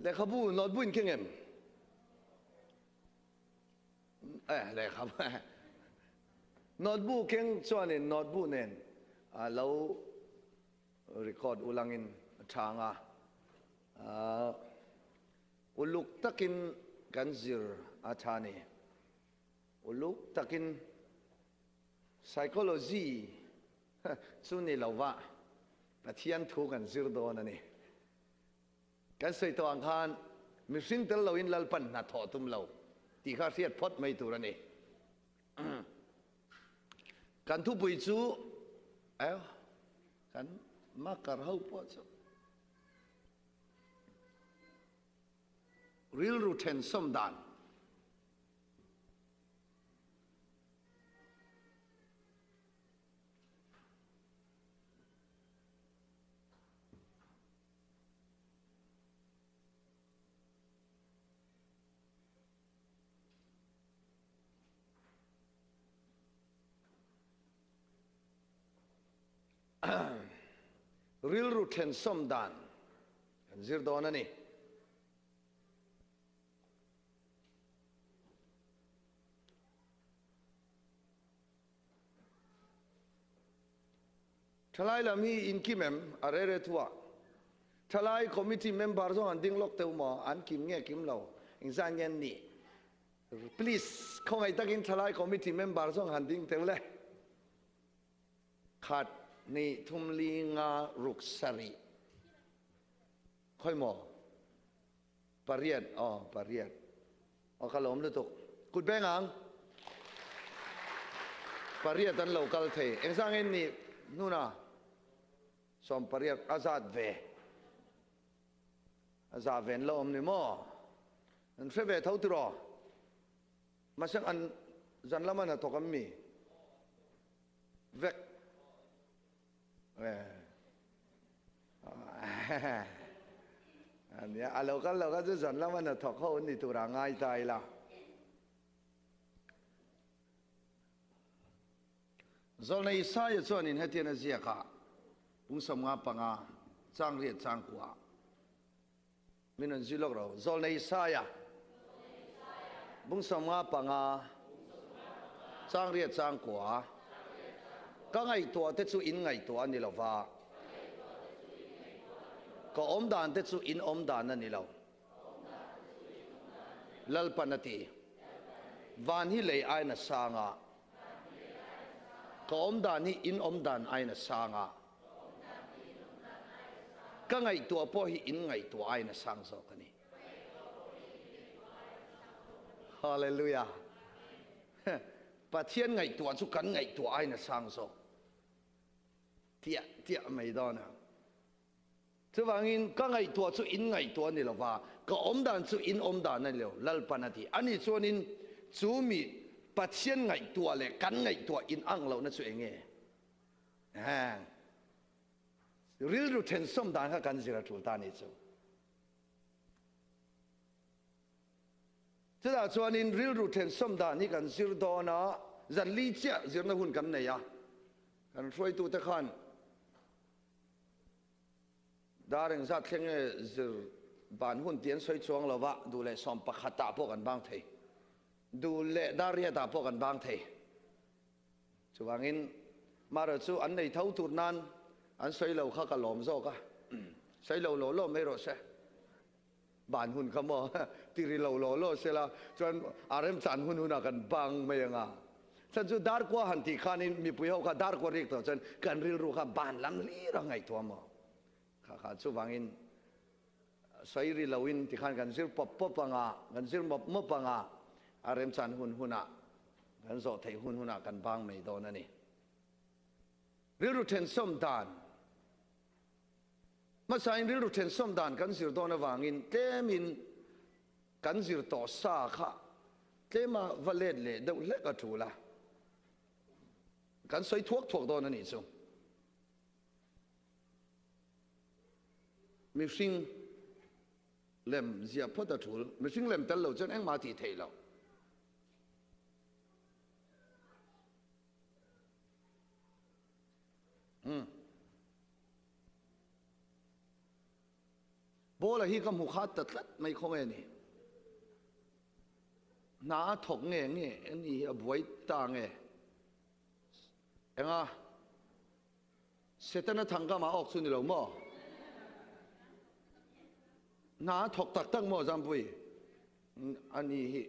Lehkhabu notebook in keng em? Eh, lehkhabu notebook keng chuanin notebook nen lo record ulangin a chhang a. Uluk takin kan zir a tha ni. Uluk takin psychology chu ni lova Pathian thu kan zir dawn a ni. Kan sawi tawh ang khan mihring tel loin Lalpan hna thawh tum lo tih kha hriat phawt mai tur a ni. Kan thupui chu kan makar ho pawh chu rilru thensawm dan. Rilru thensawm dan kan zir dawn a ni. Thalai lam hi in kim em? A re re thu ah. Thalai committee member zawng an ding lawk teuh maw? An kim nge kim lo? Engzah nge an nih? Please, khawngaih takin thalai committee member zawng han ding teuh le. Khat, hnih, thum, li, nga, ruk, sarih. Khawi maw? Pariat, aw, pariat. Aw, ka lawm lutuk. Kut beng ang. Pariat an lo kal thei. Engzah nge nih hnuna? 18 a zat ve. A za ven lo awm ni maw? An hre ve tho tiraw? Mahse an zan lama hnathawk an mi vek. Ania, a lo kal lo kha chu zan lama hnathawk ho an ni tura ngai ta ila. Zawlna Isaia chuanin hetian a ziak a, Pung 55, chang riat chang kua. Min rawn zui lawk ro. Zawlna Isaia, bung 55, chang riat chang kua. Ka ngaihtuah te chu in ngaihtuah a ni lo va, ka awm dan te chu in awm dan a ni lo. Lalpan a ti, Van hi lei aiin a sang a, ka awm dan hi in awm dan aiin a sang a, ka ngaihtuah pawh hi in ngaihtuah aiin a sang zawk a ni. Hallelujah! Pathian ngaihtuah chu kan ngaihtuah aiin a sang zawk tiah tiah mai dawn a. Chuvangin, ka ngaihtuah chu in ngaihtuah a ni lo va, ka awm dan chu in awm dan a ni lo, Lalpan a ti. Ani chuanin chu mi Pathian ngaihtuah leh kan ngaihtuah in ang lohna chu eng nge? Heng rilru thensawm dan kha kan zir a tul ta a nih chu. Chutah chuanin rilru thensawm dan hi kan zir dawn a, zan li chiah zirna hun kan nei a, kan hruaitute khan Dar engzat thleng nge zir ban hun tih an sawi chuang lo va, duh leh 11 ah pawh kan bang thei, duh leh dar riat ah pawh kan bang thei. Chuvangin marawh chu an nei tho tur nan an sawi lo kha ka lawm zawk a, sawi lo law law mai rawh se. Ban hun kha maw ti ri lo law law sela chuan a remchan hun hunah kan bang mai ang a. Chhan chu darkua han tih khanin mipui ho kha darkua rik tawh chuan kan rilru kha ban lam hlir a ngaihtuah maw. Kha kha chuvangin sawi ri loin tikhan kan zir pawp pawp ang a, kan zir mawp mawp ang a, a remchan hun hunah kan zawh theih hun hunah kan bang mai dawn a ni. Rilru thensawm dan. Hmasain rilru thensawm dan kan zir dawn avangin tlemin kan zir tawh sa kha tlema va let leh deuh hlek a tul a, kan sawi thuak thuak dawn a nih chu. Mihring lem ziah phawt a tul, mihring lem tel lo chuan engmah a tih theih loh. Paula hi ka hmu khat ta tlat mai khawnge ni. Hna a thawk nge nge ani hi a buai ta nge. Enga Setana thangkam ah awk chu ni lo maw? Hna a thawk tak tak maw Zampui? Ani hi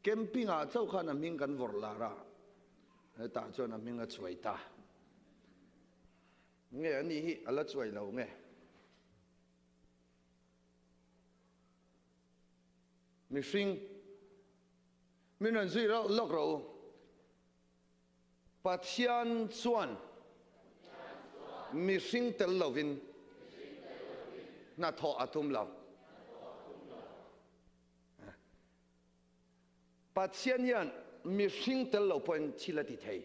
camping ah chauh khan a hming kan vawrh lar a, hetah chuan a hming a chuai ta. Nge ani hi a la chuai lo nge? Mihring min rawn zui lawk rawh u. Pathian chuan mihring tel lovin hnathawh a tum lo. Pathian hian mihring tel lo pawhin thil a ti thei.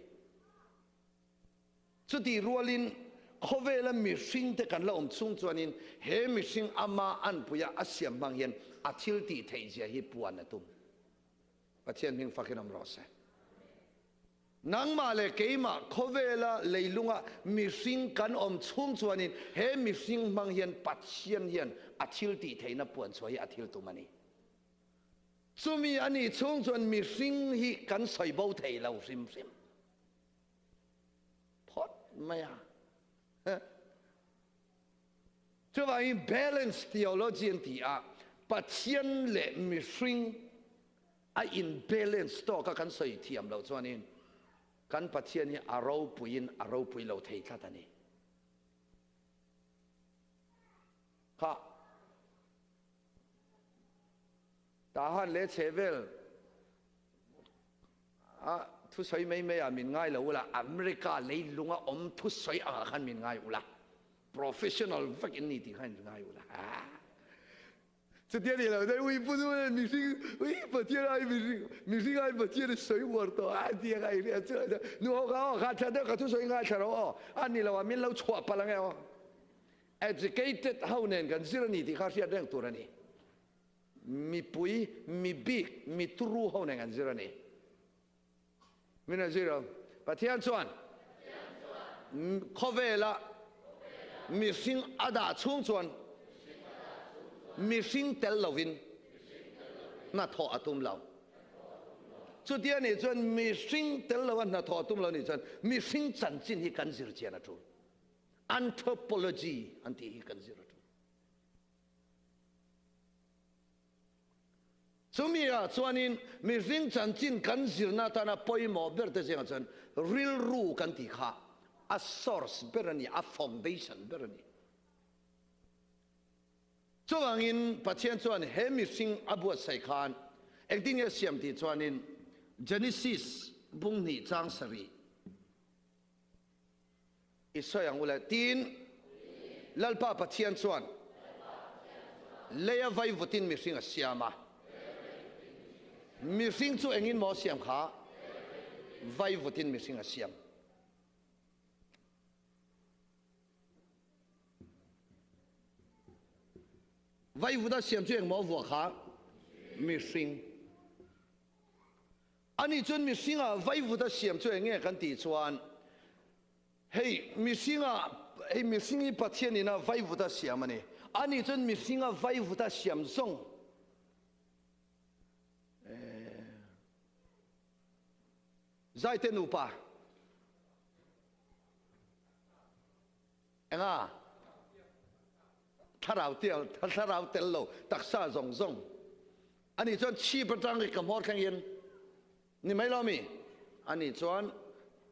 Chutih rualin khawvela mihringte kan la awm chhung chuanin he mihring ama anpuia a siam hmang hian a thil tih theih zia hi puan a tum. Pathian hming fakin awm rawh se. Nangmah leh keimah khawvela leilunga mihring kan awm chhung chuanin he mihring hmang hian Pathian hian a thil tih theihna puan chhuah hi a thil tum a ni. Chumi a nih chhung chuan mihring hi kan sawi bo thei lo hrim hrim phawt mai a. Chuvangin balance theology an ti a, Pathian leh mihring a in balance tawk a kan sawi thiam loh chuanin kan Pathian hi a ropuiin a ropui lo thei tlat a ni. Kha Tahan leh chhehvel a thusawi mai mai ah min ngai lo ula, America leilunga awm thusawi angah khan min ngai ula, professional vek in ni tih khan min ngai ula. Chutia ni lo dai ui pu nu mihring ui Pathian ai mihring mihring ai Pathian a sawi uar tawh a tia ka inhria chu nu ho kha aw kha tha deuh ka thusawi ngai thla rawh aw a ni lo a min lo chhuah palh ange aw educated ho nen kan zir a ni tih kha hriat reng tur a ni. Mipui, mi bik, mi turu ho nen kan zir a ni. Min rawn zir lo. Pathian chuan khawvela mihring a dah chhung chuan mihring tel lovin hnathawh a tum lo. Chutia nih chuan mihring tel lova hnathawh a tum lo nih chuan mihring chanchin hi kan zir chian a tul. Anthropology an tih hi kan zir a tul. Chumi ah chuanin mihring chanchin kan zirna atana pawimawh ber te zingah chuan rilru kan tih kha a source ber a ni, a foundation ber a ni. Chuvangin Pathian chuan he mihring a buatsaih khan engtin nge a siam tih chuanin Genesis bung hnih chang sarih, I sawi ang u le. Tin, Lalpa Pathian chuan leia vaivutin mihring a siam a. Mihring chu engin maw a siam kha? Vaivutin mihring a siam. Vaivut a siam chu eng maw a vuah kha? Mihring. Ani chuan mihringa vaivut a siam chu eng nge kan tih chuan, hei mihringa, hei mihring hi Pathian ina vaivut a siam a ni. Ani chuan mihringa vaivut a siam zawng Zaite nupa Enga? Thlarau tel, thlarau tel lo, taksa zawng zawng. Ani chuan chhip atang i ka hmawr thleng hian ni mai lo mi? Ani chuan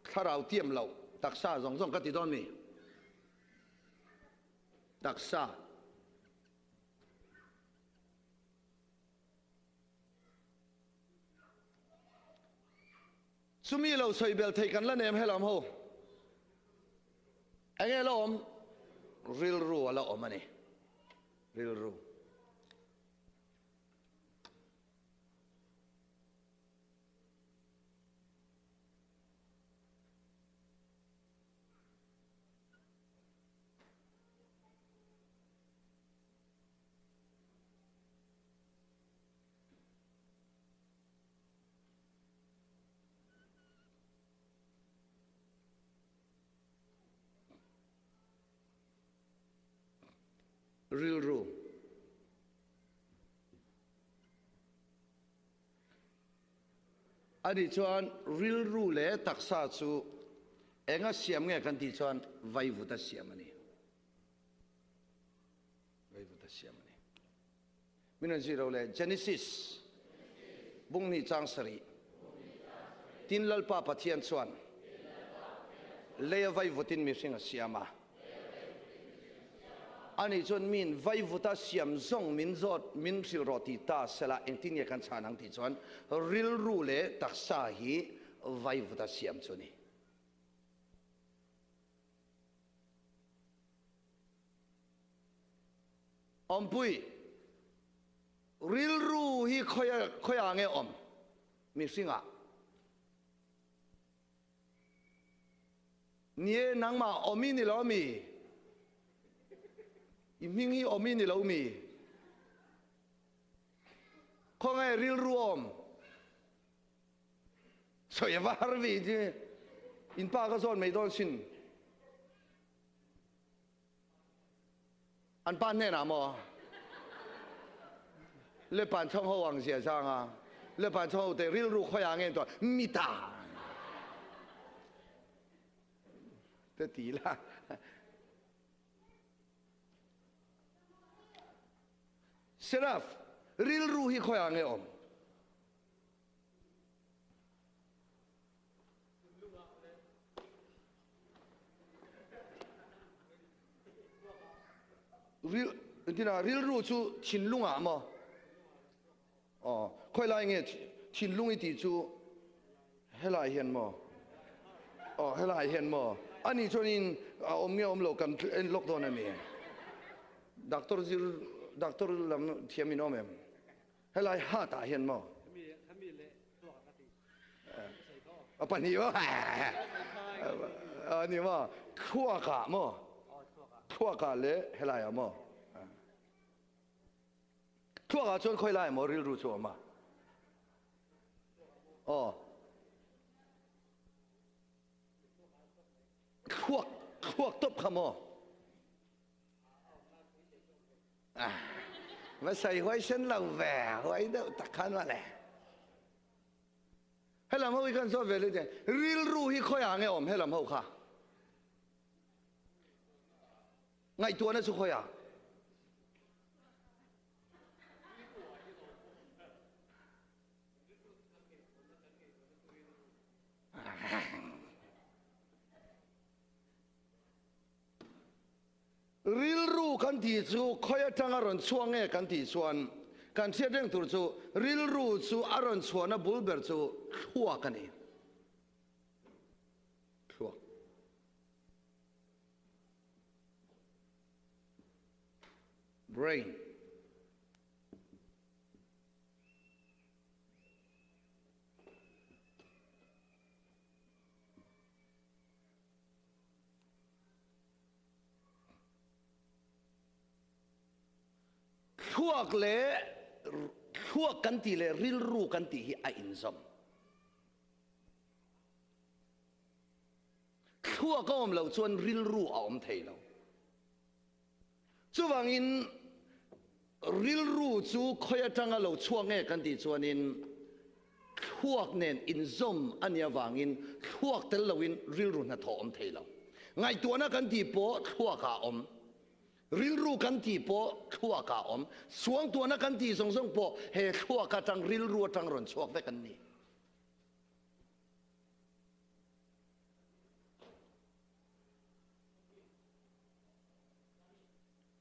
thlarau tiam lo, taksa zawng zawng ka ti dawn mi? Taksa. Chumi lo sawi bel thei kan la nem helam ho. Enge la awm? Rilru a la awm a ni. Rilru. Rilru. Ani chuan rilru leh taksa chu enga siam nge kan tih chuan vaivut a siam a ni. Vaivut a siam a ni. Min rawn zir lo le Genesis bung hnih chang sarih. Tin Lalpa Pathian chuan leia vaivutin mihring a siam a. Ani chuan miin vaivuta siam zawng min zawt min hrilh rawh ti ta sela engtin nge kan chhan ang tih chuan rilru leh taksa hi vaivuta siam chu a ni. Awmpui, rilru hi khawiah nge awm? Mihringah. Nie, nangmah awm i ni lo mi? I hming hi awm i ni lo mi? Khawnge rilru awm? Sawi a va har ve chi. In pa ka zawn mai dawn sin. An pa hnenah maw? Le pan chhawng ho ang zia zang a. Le pan chhawng ho te rilru khawiah nge tuah mita te ti la. Seraph, rilru hi khawiah nge awm? Ril tina rilru chu thinlungah maw? Aw, khawi lai nge thinlung i tih chu helai hian maw? Aw, helai hian maw? Ani chuanin a awm nge awm lo kan en lawk dawn a mi? Doctor zir doctor lam thiam in awm em? Helai hat ah hian maw? A pahnih maw? Ani maw? Thluak ah maw? Thluak ah le helai ah maw? Thluak ah chuan khawi lai maw rilru chu awm a? Aw. Thluak thluak top kha maw? Va sawi huaisen lo ve, huai deuh tak khan va le. Helam ho hi kan zawt ve leh rilru hi khawiah nge awm helam ho kha? Ngaihtuahna chu khawiah? Rilru kan tih chu khawi atanga rawn chhuak nge kan tih chuan kan hriat reng tur chu rilru chu a rawn chhuahna bul ber chu thluak a ni. Thluak. Brain. Thluak leh thluak kan tih leh rilru kan tih hi a inzawm. Thluak a awm loh chuan rilru a awm thei lo. Chuvangin rilru chu khawi atanga lo chhuak nge kan tih chuanin Thluak nen inzawm a nih avangin thluak tel loin rilru hnathawh awm thei lo. Ngaihtuahna kan tih pawh thluakah a awm. Rilru kan tih pawh thluakah a awm. Suangtuahna kan tih zawng zawng pawh he thluak atang rilru atang rawn chhuak vek an ni.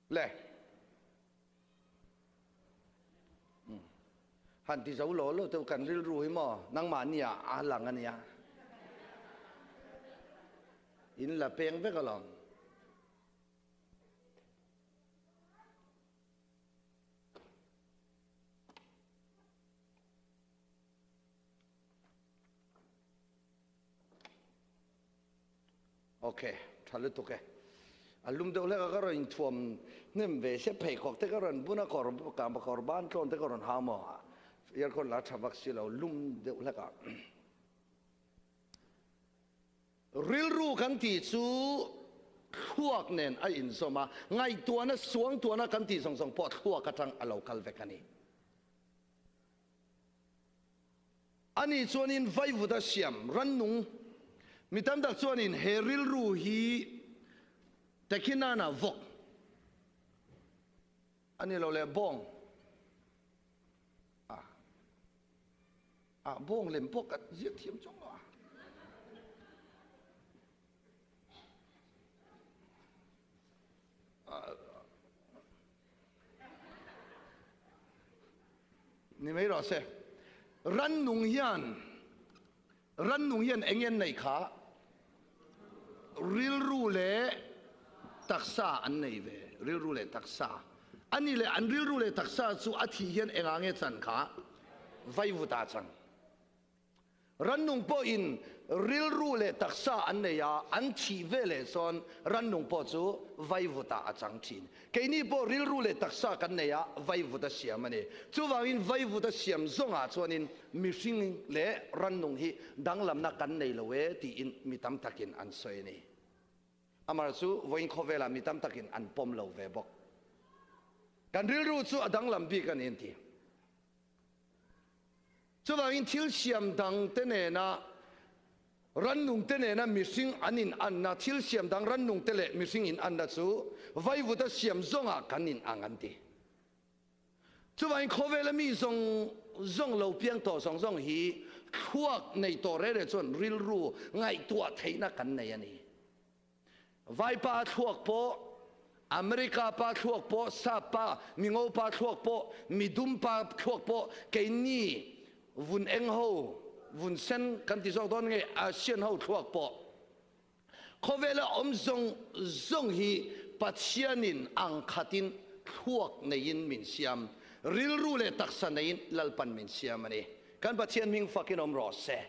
Le. Han ti zo lo lo teu kan rilru hi maw nangmah nia a lang ania. In la peng vek alawm. Ok, tha lutuk e. A lum deuh hlek a ka rawn inthuam hnem ve se pheikhawk te ka rawn bun a kawr kawr ban tlawn te ka rawn ha maw aircon la tha vak si lo lum deuh hlek a. Rilru kan tih chu thluak nen a inzawm a, ngaihtuahna suangtuahna kan tih zawng zawng pawh thluak atang a lo kal vek a ni. Ani chuanin vaivuta siam rannung mi tam tak chuanin he rilru hi Tekhinana vawk a ni lo leh bawng a a bawng lem pawh ka ziak thiam chuang lo a. Ni mai rawh se. Rannung hian rannung hian eng nge an neih kha? Rilru leh taksa an nei ve. Rilru leh taksa. A nih leh an rilru leh taksa chu a thih hian engah nge chan kha? Vaivuta chan. Rannung pawhin rilru leh taksa an nei a, an thih veleh chuan rannung pawh chu vaivutah a chang thin. Keini pawh rilru leh taksa kan nei a, vaivut a siam a ni. Chuvangin vaivut a siam zawngah chuanin mihring leh rannung hi danglamna kan nei lo e tiin mi tam takin an sawi a ni. Amar chu vawiin khawvelah mi tam takin an pawm lo ve bawk. Kan rilru chu a danglam bik a ni an ti. Chuvangin thil siam dangte nena rannungte nena mihring an inanna, thil siam dang rannungte leh mihring inanna chu vaivuta siam zawngah kan inang an ti. Chuvangin khawvela mi zawng zawng lo piang tawh zawng zawng hi thluak nei tawh reh reh chuan rilru ngaihtuah theihna kan nei a ni. Vaipa thluak pawh, America pa thluak pawh, Sap pa, Mingo pa thluak pawh, Midum pa thluak pawh, keini vun eng ho, vun sen kan ti zawk dawn nge Asian ho thluak pawh, khawvela awm zawng zawng hi Pathianin ang khatin thluak neiin min siam, rilru leh taksa neiin Lalpan min siam a ni. Kan Pathian hming fakin awm rawh se.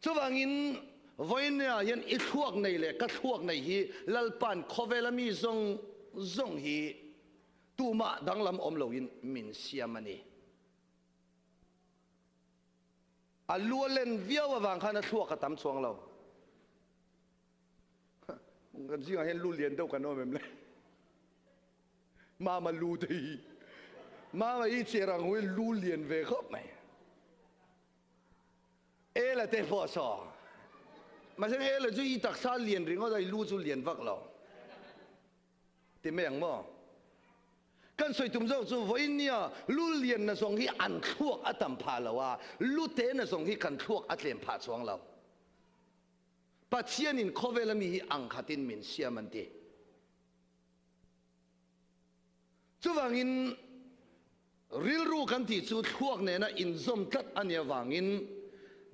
Chuvangin, vawiinah hian i thluak nei leh ka thluak nei hi Lalpa'n khawvela mi zawng zawng hi tumah danglam awm loin min siam a ni. A lu a len viau avang khan a thluak a tam chuang lo. Kan zingah hian lu lian deuh kan awm em le? Mama lu te hi. Mama hi cher ang hu lu lian ve khawp mai. Ela te pawh saw. Mahse Ela chu i taksa lian ringawt a, i lu chu lian vak lo. Ti mai ang maw? Kan sawi tum zawk chu vawiin nia lu lian na zawng hi an thluak a tam phah lo a, lu te na zawng hi kan thluak a tlem phah chuang lo. Pathianin khawvela mi hi ang khatin min siam an ti. Chuvangin rilru kan tih chu thluak nena inzawm tlat a nih avangin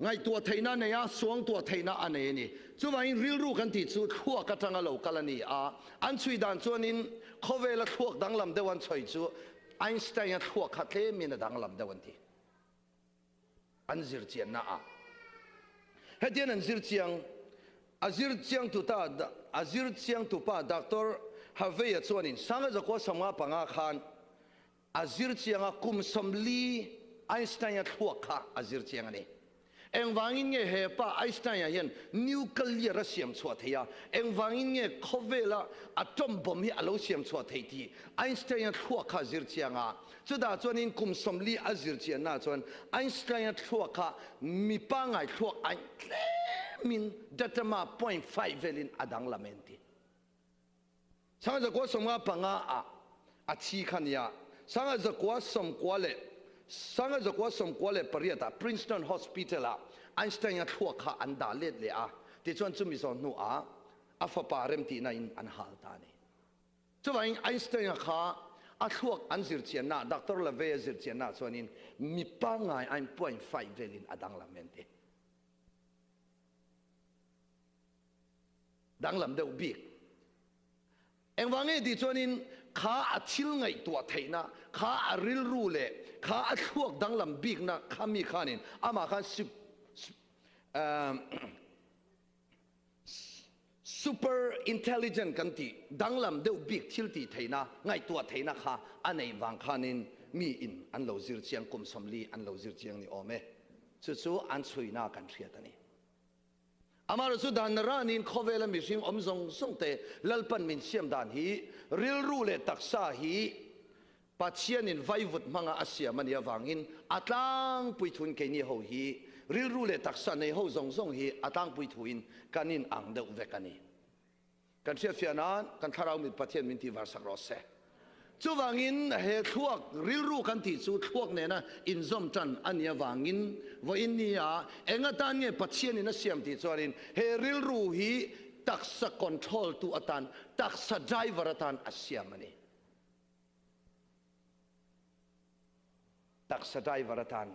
ngaihtuah theihna a nei a, suangtuah theihna a nei a ni. Chuvangin rilru kan tih chu thluak atanga lo kal a ni a. An chhui dan chuanin khawvela thluak danglam deuh an chhawi chu Einstein-a thluak kha tlemin a danglam deuh an ti. An zir chianna ah hetian an zir chiang, a zir chiangtu ta a zir chiangtu pa Doctor Harvey-a chuanin Sanga Zakua 55 khan a zir chiang a, kum 40 Einstein-a thluak kha a zir chiang a ni. Engvangin nge he pa Einstein-a hian nuclear a siam chhuah theih a, engvangin nge khawvela atom bomb hi a lo siam chhuah theih tih Einstein-a thluak kha a zir chiang a. Chutah chuanin kum 40 a zir chiannaah chuan Einstein-a thluak kha mi pangngai thluak ain tlemin datama point five velin a danglam en ti. Sanga zakua 55 ah a thi kha nia. Sanga zakua sawmkua leh Sanga zakua 98 ah Princeton Hospital ah Einstein-a thluak kha an dah let leh a. Tichuan chumi zawh hnuah a fapa remtihna in an hal ta a ni. Chuvangin Einstein-a kha a thluak an zir chianna, Doctor Lavey-a zir chianna chuanin mi pangngai aiin point five velin a danglam en ti. Danglam deuh bik. Engvang nge tih chuanin kha a thil ngaihtuah theihna, kha a rilru leh kha a thluak danglam bikna kha mi khanin amah khan Super intelligent kan tih danglam deuh bik thil tih theihna, ngaihtuah theihna kha a neih vang khanin mi in an lo zir chiang, kum 40 an lo zir chiang ni awm e. Chu chu an chhuina kan hriat a ni. Amaherawhchu chu dan naranin khawvela mihring awm zawng zawng te Lalpan min siam dan hi rilru leh taksa hi. Pathianin vaivut hmanga a siam a nih avangin a tlangpui thuin keini ho hi rilru leh taksa nei ho zawng zawng hi a tlangpui thuin kan in ang deuh vek a ni. Kan hriatfiah nan kan thlarau mit Pathian min tihvar sak rawh se. Chuvangin he thluak rilru kan tih chu thluak nena inzawm tan a nih avangin vawiin nia eng atan nge Pathianin a siam tih chuanin he rilru hi taksa control tu atan, taksa driver atan a siam a ni. Taksa driver atan.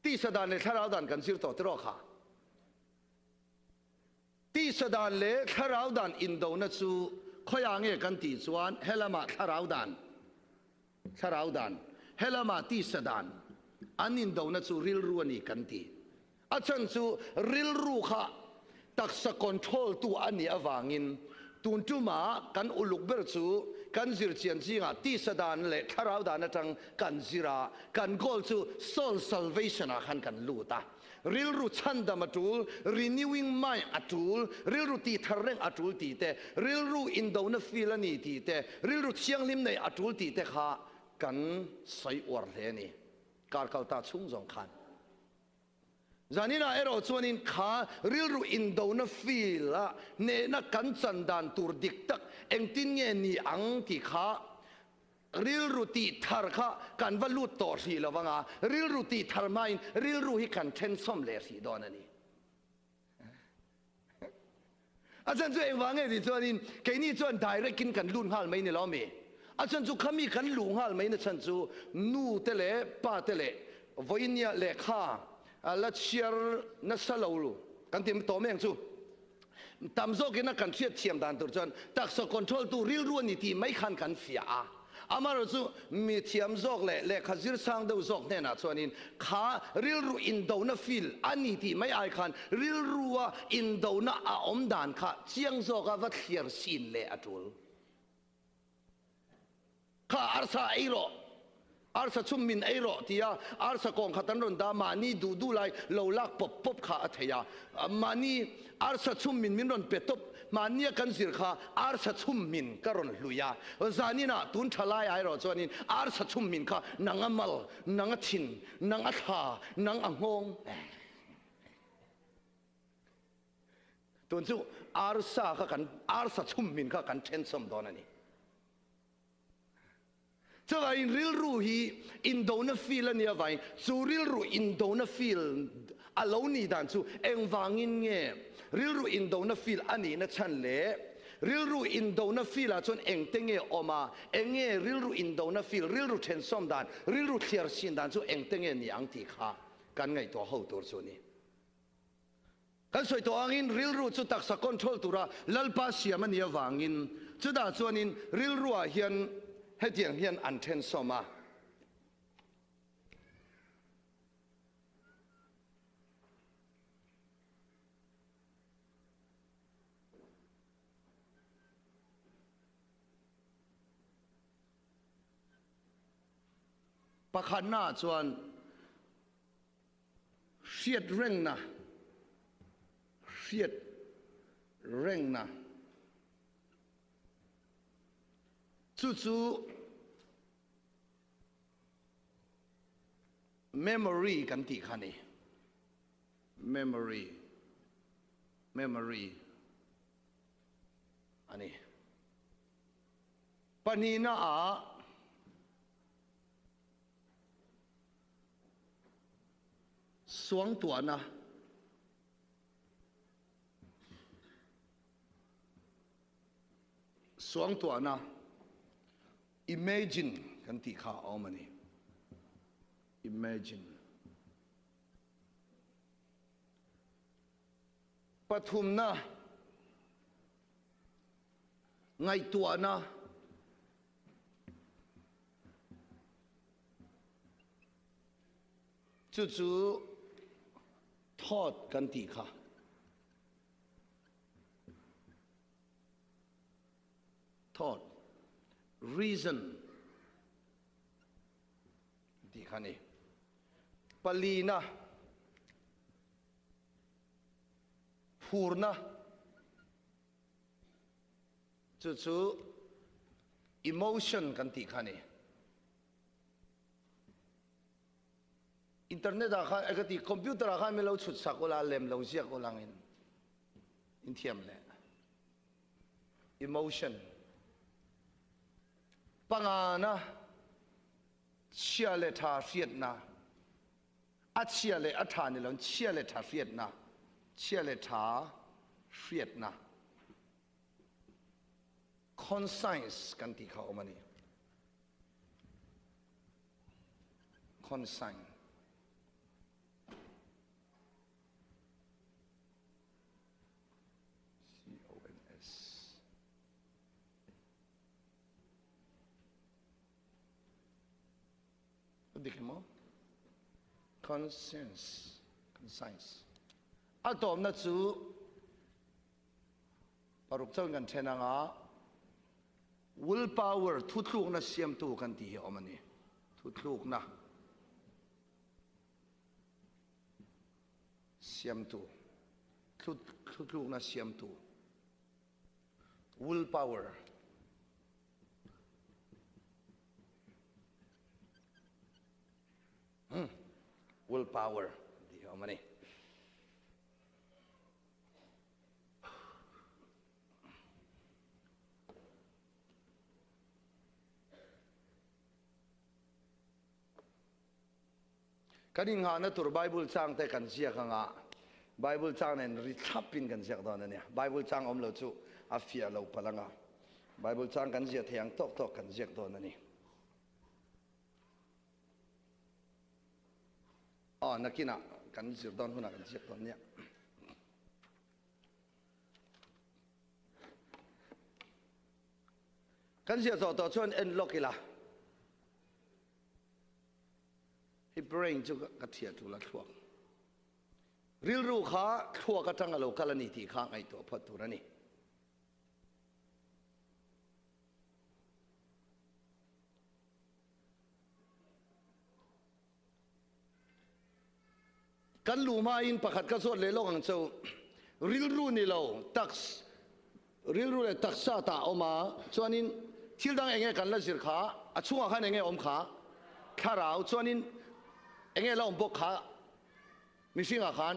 Tisa dan leh thlarau dan kan zir tawh tiraw kha? Tisa dan leh thlarau dan indona chu khawiah nge kan tih chuan helamah thlarau dan, thlarau dan, helamah tisa dan an indona chu rilru a ni kan ti. A chhan chu rilru kha taksa control tu a nih avangin tun tumah kan uluk ber chu kan zirchian zingah tisa dan leh thlarau dan atang kan zir a, kan goal chu soul salvation ah khan kan lut a. Rilru chhandam a tul, renewing mind a tul, rilru tihthar reng a tul tih te, rilru indona feel a ni tih te, rilru thianghlim nei a tul tih te kha kan sawi uar hle a ni. Kar kal ta chhung zawng khan. Zaninah erawh chuanin kha rilru indona feel a hnehna kan chan dan tur dik tak engtin nge ni ang tih kha rilru tih thar kha kan va lut tawh hrih lo vang a, rilru tih thar hmain rilru hi kan thensawm leh hrih dawn a ni. A chhan chu engvang nge tih chuanin keini chuan direct in kan lut nghal mai ni lo mi? A chhan chu khami kan luh nghal mai na chhan chu nu te leh pa te leh vawinia lehkha la chhiar nasa lo kan ti tawh mai ang chu. Tam zawkin a kan hriat thiam dan tur chuan taksa control tu rilru a ni tih mai khan kan fiah a. Amaherawh chu mi thiam zawk leh lehkha zir sang deuh zawk hnenah chuanin kha rilru indona feel a ni tih mai ai khan rilrua indona a awm dan kha chiang zawka va thliar sin leh a tul. Kha arsa ei rawh, arsa chhum min ei rawh tia arsa kawng khat an rawn dah mahni duh duh lai lo lak pawp pawp kha a thei a. Mahni arsa chhum min min rawn pe tawp, mahnia kan zir kha arsa chhum min ka rawn hlui a. Zaninah tun tha lai erawh chuanin arsa chhum min kha nang a mal, nang a thin, nang a thla, nang a nghawng. Tun chu arsa kha kan arsa chhum min kha kan then sawm dawn a ni. Chuvangin rilru hi indona field a nih avangin chu rilru indona field a lo nih dan chu engvangin nge rilru indona field a nihna chhan leh rilru indona field ah chuan engte nge awm a, eng nge rilru indona field, rilru thensawm dan, rilru thliar sin dan chu engte nge ni ang tih kha kan ngaihtuah ho tur chu a ni. Kan sawi tawh angin rilru chu taksa control tura Lalpa siam a nih avangin chutah chuanin rilruah hian hetiang hian an then sawm a. Pakhatnaah chuan Hriat rengna, hriat rengna. Chu chu memory kan tih kha ni. Memory, memory a ni. Pahnihna ah Suangtuahna Suangtuahna Imagine kan tih kha a awm a ni. Imagine. Pathumna Ngaihtuahna Chu chu thought kan tih kha. Thought, reason tih kha ni. Palina, phurna. Chu chu emotion kan tih kha ni. Internet ah khan ka ti computer ah khan min lo chhut sak ula lem lo ziak ulang in in thiam le. Emotion. Pangana chia le tha hriatna a chia le a tha ni lo chia le tha hriatna chia le tha hriatna conscience kan ti kha om ani consign C O N S dik maw conscience conscience a tawmna chu Paruk chuan kan then anga willpower thuthlukna siamtu kan tih hi a awm a ni. Thuthlukna siamtu thuthlukna siamtu willpower willpower tih hi a awm a ni. Kan innghahna tur Bible chang te kan ziak anga Bible chang nen ri thlap in kan ziak dawn ania. Bible chang awm lo chu a fiah lo palh anga Bible chang kan ziah thei ang tawk tawk kan ziak dawn ani. Aw nakinah kan zir dawn hunah kan ziak dawn nia. Kan ziah zawh tawh chuan en lawk ila. Hi brain chu ka thiah tul a thluak. Rilru kha thluak atang a lo kal a ni tih kha ngaihtuah phawt tur a ni. Kan lu hmain pakhat ka zawt leh lawk ang chu. Rilru ni lo, taks, rilru leh taksa tah a awm a, chuanin thil dang enge kan la zir kha, a chhungah khan enge awm kha? Thlarau, chuanin enge la awm bawk kha mihringah khan?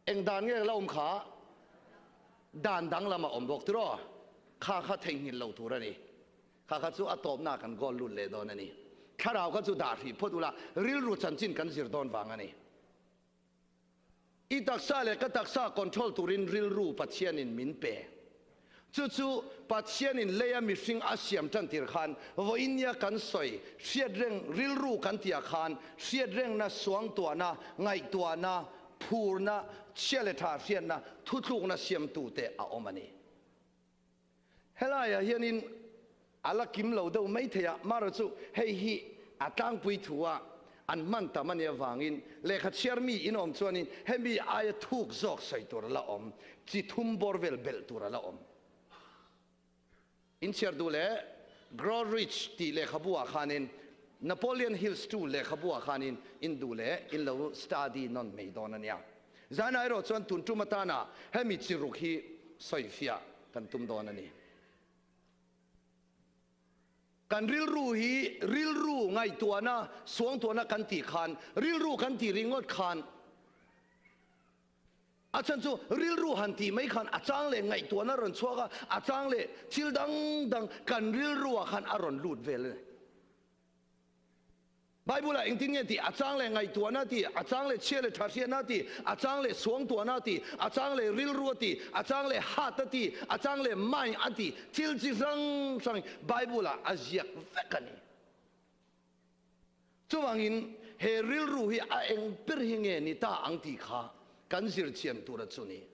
Eng dan nge la awm kha? Dan danglam a awm bawk tiraw? Kha kha theihnghilh lo tur a ni. Kha kha chu a tawpna kan goal lut leh dawn a ni. Thlarau kha chu dah hrih phawt ula, rilru chanchin kan zir dawn vang a ni. I taksa leh ka taksa control turin rilru Pathianin min pe. Chu chu Pathianin leia mihring a siam tan tir khan vawiinnia kan sawi hriatreng rilru kan tihah khan hriatrengna, suangtuahna, ngaihtuahna, phurna, chhia leh tha hriatna, thutlukna siamtute a awm a ni. Helaiah hianin a la kim lo deuh mai thei a, marawh chu hei hi a tlangpui thu a an hman tam a nih avangin lehkha chhiar mi in awm chuanin hemi aia thuk zawk sawi tur a la awm, chi thum bawr vel belh tur a la awm. In chhiar duh leh Grow Rich tih lehkhabu ah khanin Napoleon Hills tu lehkhabu ah khanin in duh leh in lo study nawn mai dawn a nia. Zanah erawh chuan tun tum atana hemi chi ruk hi sawifiah kan tum dawn a ni. Kan rilru hi rilru ngaihtuahna, suangtuahna kan tih khan, rilru kan tih ringawt khan, a chhan chu rilru han tih mai khan a chang leh ngaihtuahna a rawn chhuak a, a chang leh thil dang dang kan rilruah khan a rawn lut vel a ni. Bible-ah engtin nge tih? A chang leh ngaihtuahna tih, a chang leh chhia leh tha hriatna tih, a chang leh suangtuahna tih, a chang leh rilru a tih, a chang leh heart a tih, a chang leh mind a tih, thil chi hrang hrang Bible-ah a ziak vek a ni. Chuvangin he rilru hi a eng ber hi nge ni ta ang tih kha kan zir chian tur a chu ni.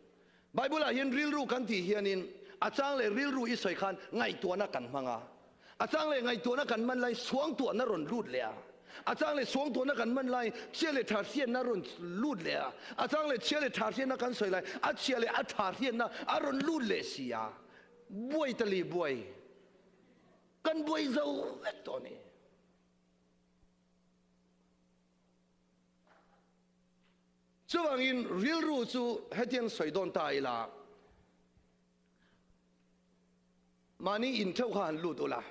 Bible-ah hian rilru kan tih hianin a chang leh rilru i sawi khan ngaihtuahna kan hmang a. A chang leh ngaihtuahna kan hman laiin suangtuahna rawn lut leh a. A chang leh suangtuahna kan hman laiin chhia leh tha hriatna rawn lut leh a. A chang leh chhia leh tha hriatna kan sawi lai a chhia leh a tha hriatna a rawn lut leh si a. Buai ta li buai. Kan buai zo vek tawh a ni. Chuvangin rilru chu hetiang sawi dawn ta ila, mahni intheuh kha han lut ula.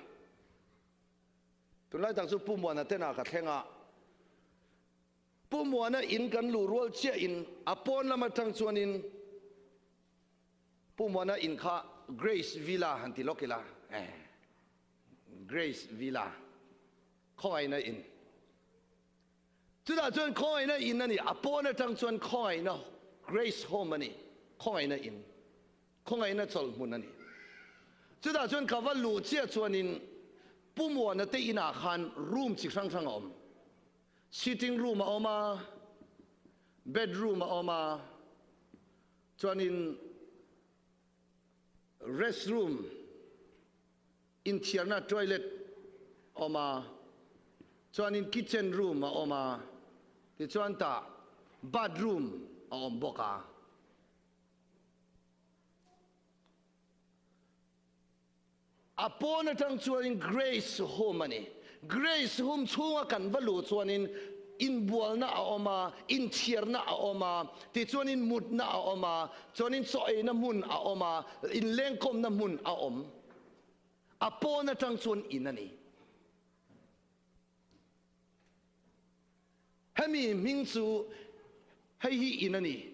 Tunlai tak chu Pu Muana tenah ka thleng a. Pu Muana in kan luh rual chiah in a pawn lam atang chuan in Pu Muana in kha Grace Villa han ti lawk ila eh Grace Villa khawngaihna in chutah chuan khawngaihna in a ni a pawn atang chuan khawngaihna Grace Home a ni khawngaihna in khawngaihna chawlh hmun a ni chutah chuan ka va luh chiah chuan in Pu Muana te inah khan room chi hrang hrang a awm. Sitting room a awm a, bedroom a awm a, chuanin rest room, inthiarna toilet a awm a, chuanin kitchen room a awm a, tichuan tah bathroom a awm bawk a. A pawn atang chuanin Grace Home a ni. Grace Home chhunga kan va luh chuanin inbualna a awm a, inthiarna a awm a, tichuanin mutna a awm a, chuanin chaw eina hmun a awm a, inlengkawmna hmun a awm. A pawn atang chuan in a ni. Hemi hming chu hei hi in a ni,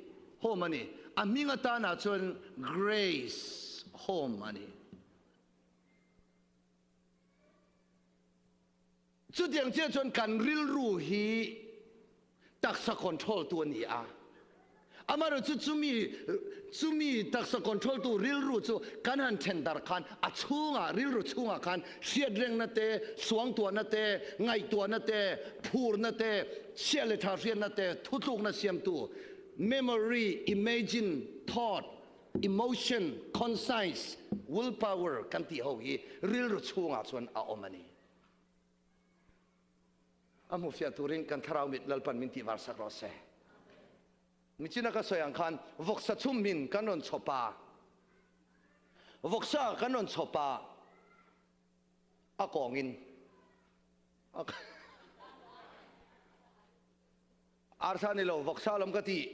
home a ni. A hming atanah chuan Grace Home a ni. Chutiang chiah chuan kan rilru hi taksa control tu a ni a. Amaherawh chu chumi chumi taksa control tu rilru chu kan han then darh khan a chhungah rilru chhungah khan hriatrengna te, suangtuahna te, ngaihtuahna te, phurna te, chhiah leh tha hriatna te, thutlukna siamtu, memory, imagine, thought, emotion, conscience, will power kan tih ho hi rilru chhungah chuan a awm a ni. A hmuhfiah turin kan thlarau mit Lalpan min tihvar sak rawh se. Nichina ka sawi ang khan vawksa chhum min kan rawn chhawp a, vawksa kan rawn chhawp a, a kawngin arsa ni lo vawksa lawm ka ti,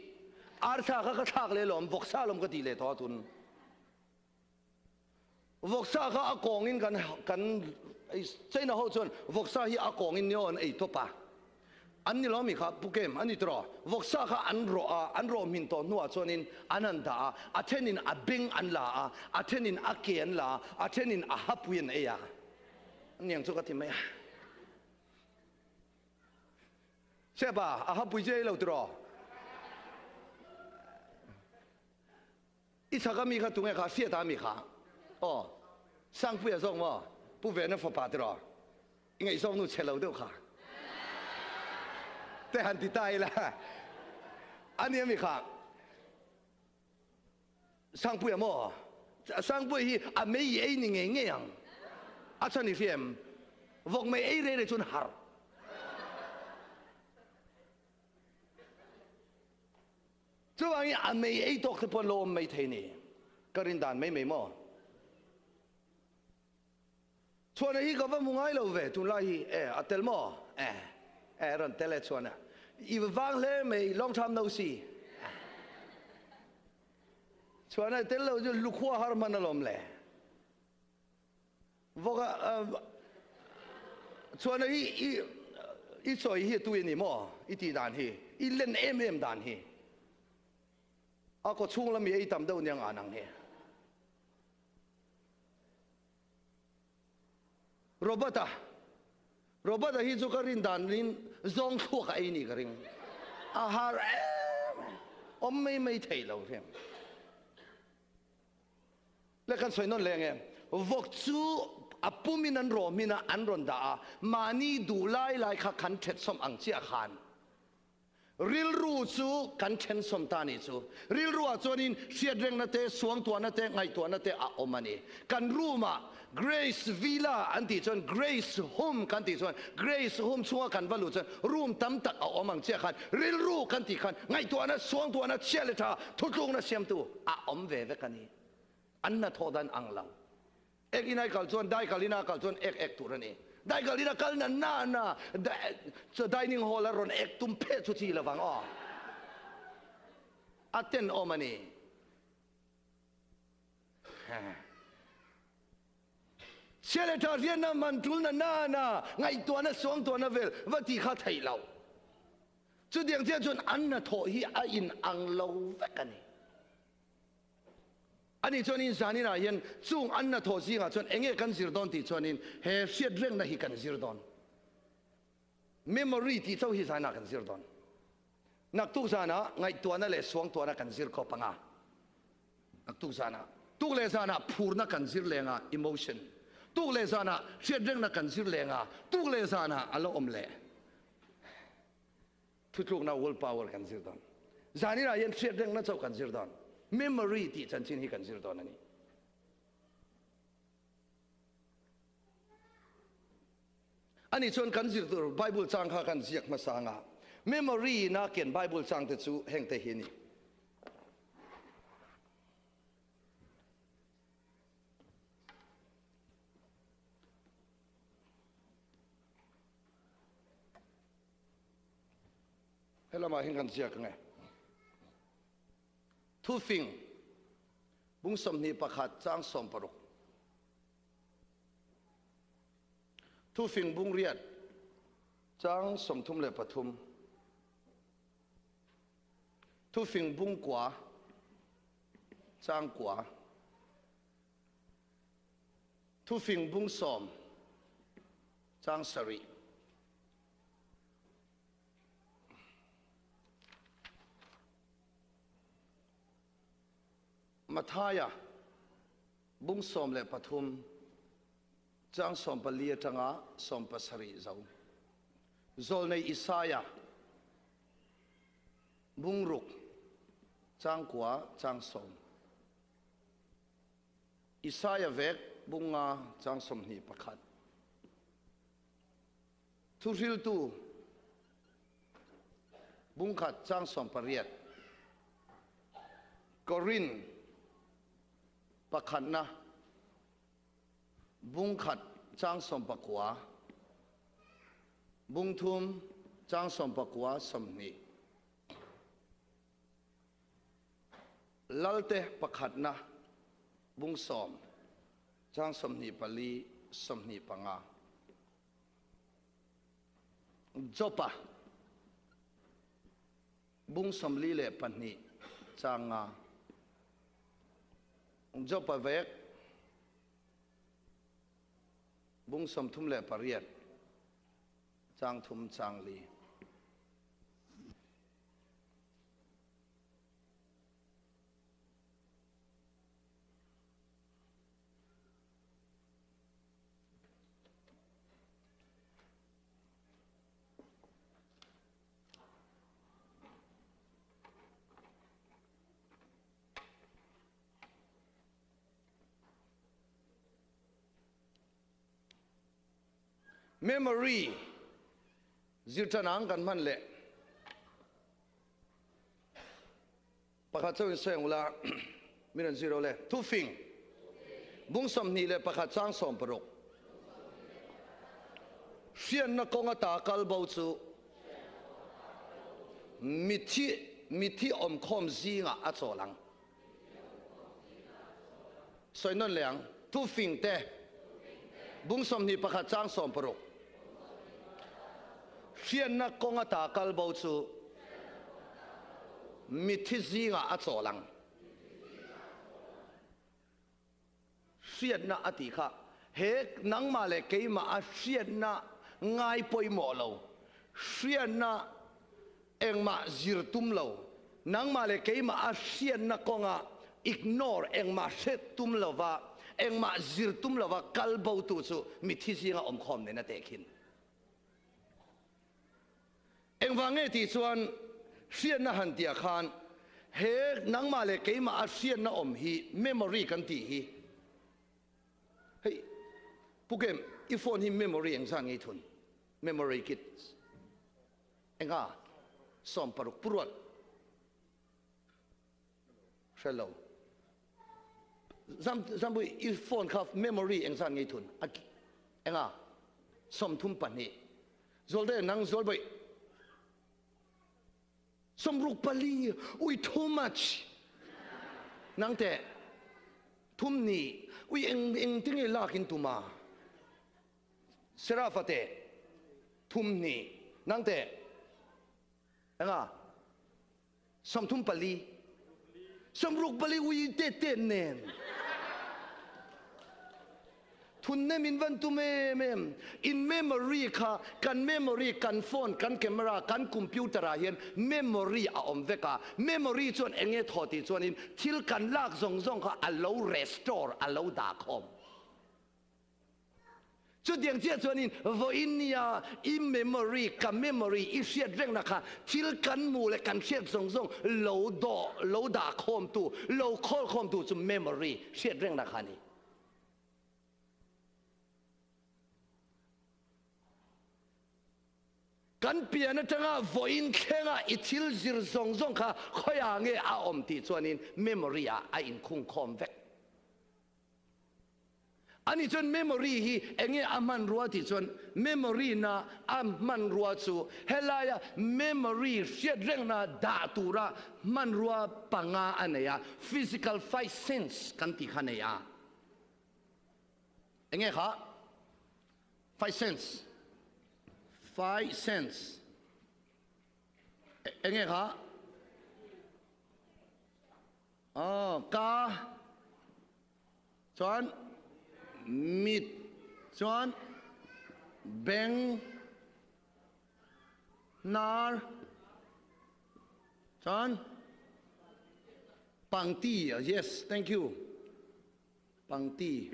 arsa kha ka thlak leh lawm, vawksa lawm ka ti leh tawh a tun. Vawksa kha a kawngin kan kan China ho chuan vawksa hi a kawngin nio an ei tawp a, an ni lo mi kha pu kem a ni tawh vawksa kha an rawh a, an rawh hmin tawh hnuah chuanin an han dah a, a thenin a beng an la a, a thenin a ke an la a, a thenin a hapui an ei a, aniang chu ka ti mai a. Sehpa, a hapui chu ei lo tiraw? I chak a mi kha tunge kha hriat a mi kha aw Sangpuia zawk maw Pu Vena fapa tiraw i ngaihzawk nu chhe lo deuh kha te han ti ta ila a nia mi kha Sangpuia maw Sangpuia hi a mei i ei ni ngei ngei ang a chhan i hria em vawk mei ei rei rei chuan har Chuvangin a mei ei tawk te pawh an lo awm mai thei ni. Ka rin dan mai mai maw? Chhuana hi ka va hmu ngai lo ve tunlai hi. E, a tel maw? E, e, a rawn tel e Chhuana. I va vang hle mai, long time no see. Chhuana i tel lo chu lukhua har hman alawm le. Vawka chuan i i i sawi hi tui a ni maw i tih dan hi i len em em dan hi a kaw chhung lam i ei tam deuh nia ngan ang hi Robert-a Robert-a hi chu ka rin dan in zawng thluak a ei ni ka ring a har em awm mai mai thei lo hrim. Le kan sawi nawn leh ange. Vawk chu a pumin an rawh hmin a, an rawn dah a, mahni duh lai lai kha kan thetsawm ang chiah khan rilru chu kan thensawm ta nih chu. Rilruah chuanin hriatrengna te, suangtuahna te, ngaihtuahna te a awm a ni. Kan room-ah Grace Villa an tih chuan Grace Home kan tih chuan Grace Home chhunga kan va luh chuan room tam tak a awm ang chiah khan rilru kan tih khan ngaihtuahna, suangtuahna, chhia leh tha, thutlukna siamtu a awm ve vek a ni. An hnathawh dan ang lo. Ek in ai kal chuan dai kal ina kal chuan ek ek tur a ni. Dai kal ina kal na na na dining hall a rawn ek tum phet chu chi lovang aw. A tenawm a ni. Chhia leh tha rianna man tulna nana ngaihtuahna suangtuahna vel va ti kha theih loh. Chutiang chiah chuan an hnathawh hi a in ang lo vek a ni. Ani chuanin zaninah hian chung an hnathawh zingah chuan enge kan zir dawn tih chuanin he hriat rengna hi kan zir dawn. Memory tih chauh hi zanah kan zir dawn. Naktuk zanah ngaihtuahna leh suangtuahna kan zir khawp anga. Naktuk zanah tuk leh zanah phurna kan zir leng a, emotion. Tuk leh zanah hriat rengna kan zir leng a, tuk leh zanah a la awm leh. Thutlukna will power kan zir dawn. Zaninah hian hriat rengna chauh kan zir dawn. Memory tih chanchin hi kan zir dawn a ni. Ani chuan kan zir tur Bible chang kha kan ziak hmasa anga memory na ken Bible chang te chu heng te hi a ni. Helamah hian kan ziak ange. Thufing bung 21 chang 60. Thufing bung riat chang 33. Thufing bung kua chang kua. Thufing bung sawm chang sarih. Mathaia bung 13 chang 14 atanga 17 zo. Zawlnei Isaia bung ruk chang kua chang sawm. Isaia vek bung nga chang 21. Thuhriltu bung khat chang 18. Korin pakhatna bung khat chang 19. Bung thum chang 19 20. Lalte pakhatna bung sawm chang 24 25. Jopa bung 42 chang nga. Jopa vek bung 38 chang thum chang li. Memory zirṭan ang kan hman leh pakhat chauhin sawi ang ula min rawn zir aw le. Thufing bung 21 chang 16. Hriatna kawng ata kal bo chu mithi mithi awmkhawm zingah a chawl ang. Sawi nawn leh ang. Thufing te bung 21 chang 16. Hriatna kawng ata kal bo chu mithi zingah a chawl ang. Hriatna a tih kha he nangmah leh keimah a hriatna ngai pawimawh lo, hriatna engmah zir tum lo, nangmah leh keimah a hriatna kawnga ignore engmah hre tum lova, engmah zir tum lova kal botu chu mithi zinga awmkhawm nen a tehkhin. Engvang nge tih chuan hriatna han tih ah khan he nangmah leh keimah a hriatna awm hi memory kan tih hi hei Pu Kem i phone hi memory engzat nge i thun memory kit enga 16 pu ruat hre lo zam zambui i phone kha memory engzat nge i thun a enga 32 Zualte nang zual boih 64 ui too much nang te thum ni ui eng eng tinge lak in tuma Serafa te thum ni nang te. Enga? 34. 64 ui te te nen. Thun nem in van tum em em. In memory kha kan memory kan phone kan camera kan computer ah hian memory a awm vek a. Memory chuan enge thaw tih chuanin thil kan lak zawng zawng kha a lo restore a lo dah khawm. Chutiang chiah chuanin vawiin nia i memory, ka memory i hriat rengna kha thil kan hmuh leh kan hriat zawng zawng lo dawh, lo dah khawmtu, lo khawl khawmtu chu memory hriat rengna kha a ni. Kan pian atanga vawiin thlenga i thil zir zawng zawng kha khawiah nge a awm tih chuanin memory ah a inkhung khawm vek. Ani chuan memory hi enge a hmanrua tih chuan memory na a hmanrua chu helaia memory hriat rengna dah tura hmanrua panga a nei a, physical fight sense kan tih kha a nei a. Enge kha? Fight sense. Fight sense. Enge kha? Aw, ka chuan mit chuan beng hnar chuan pangti yes thank you pangti.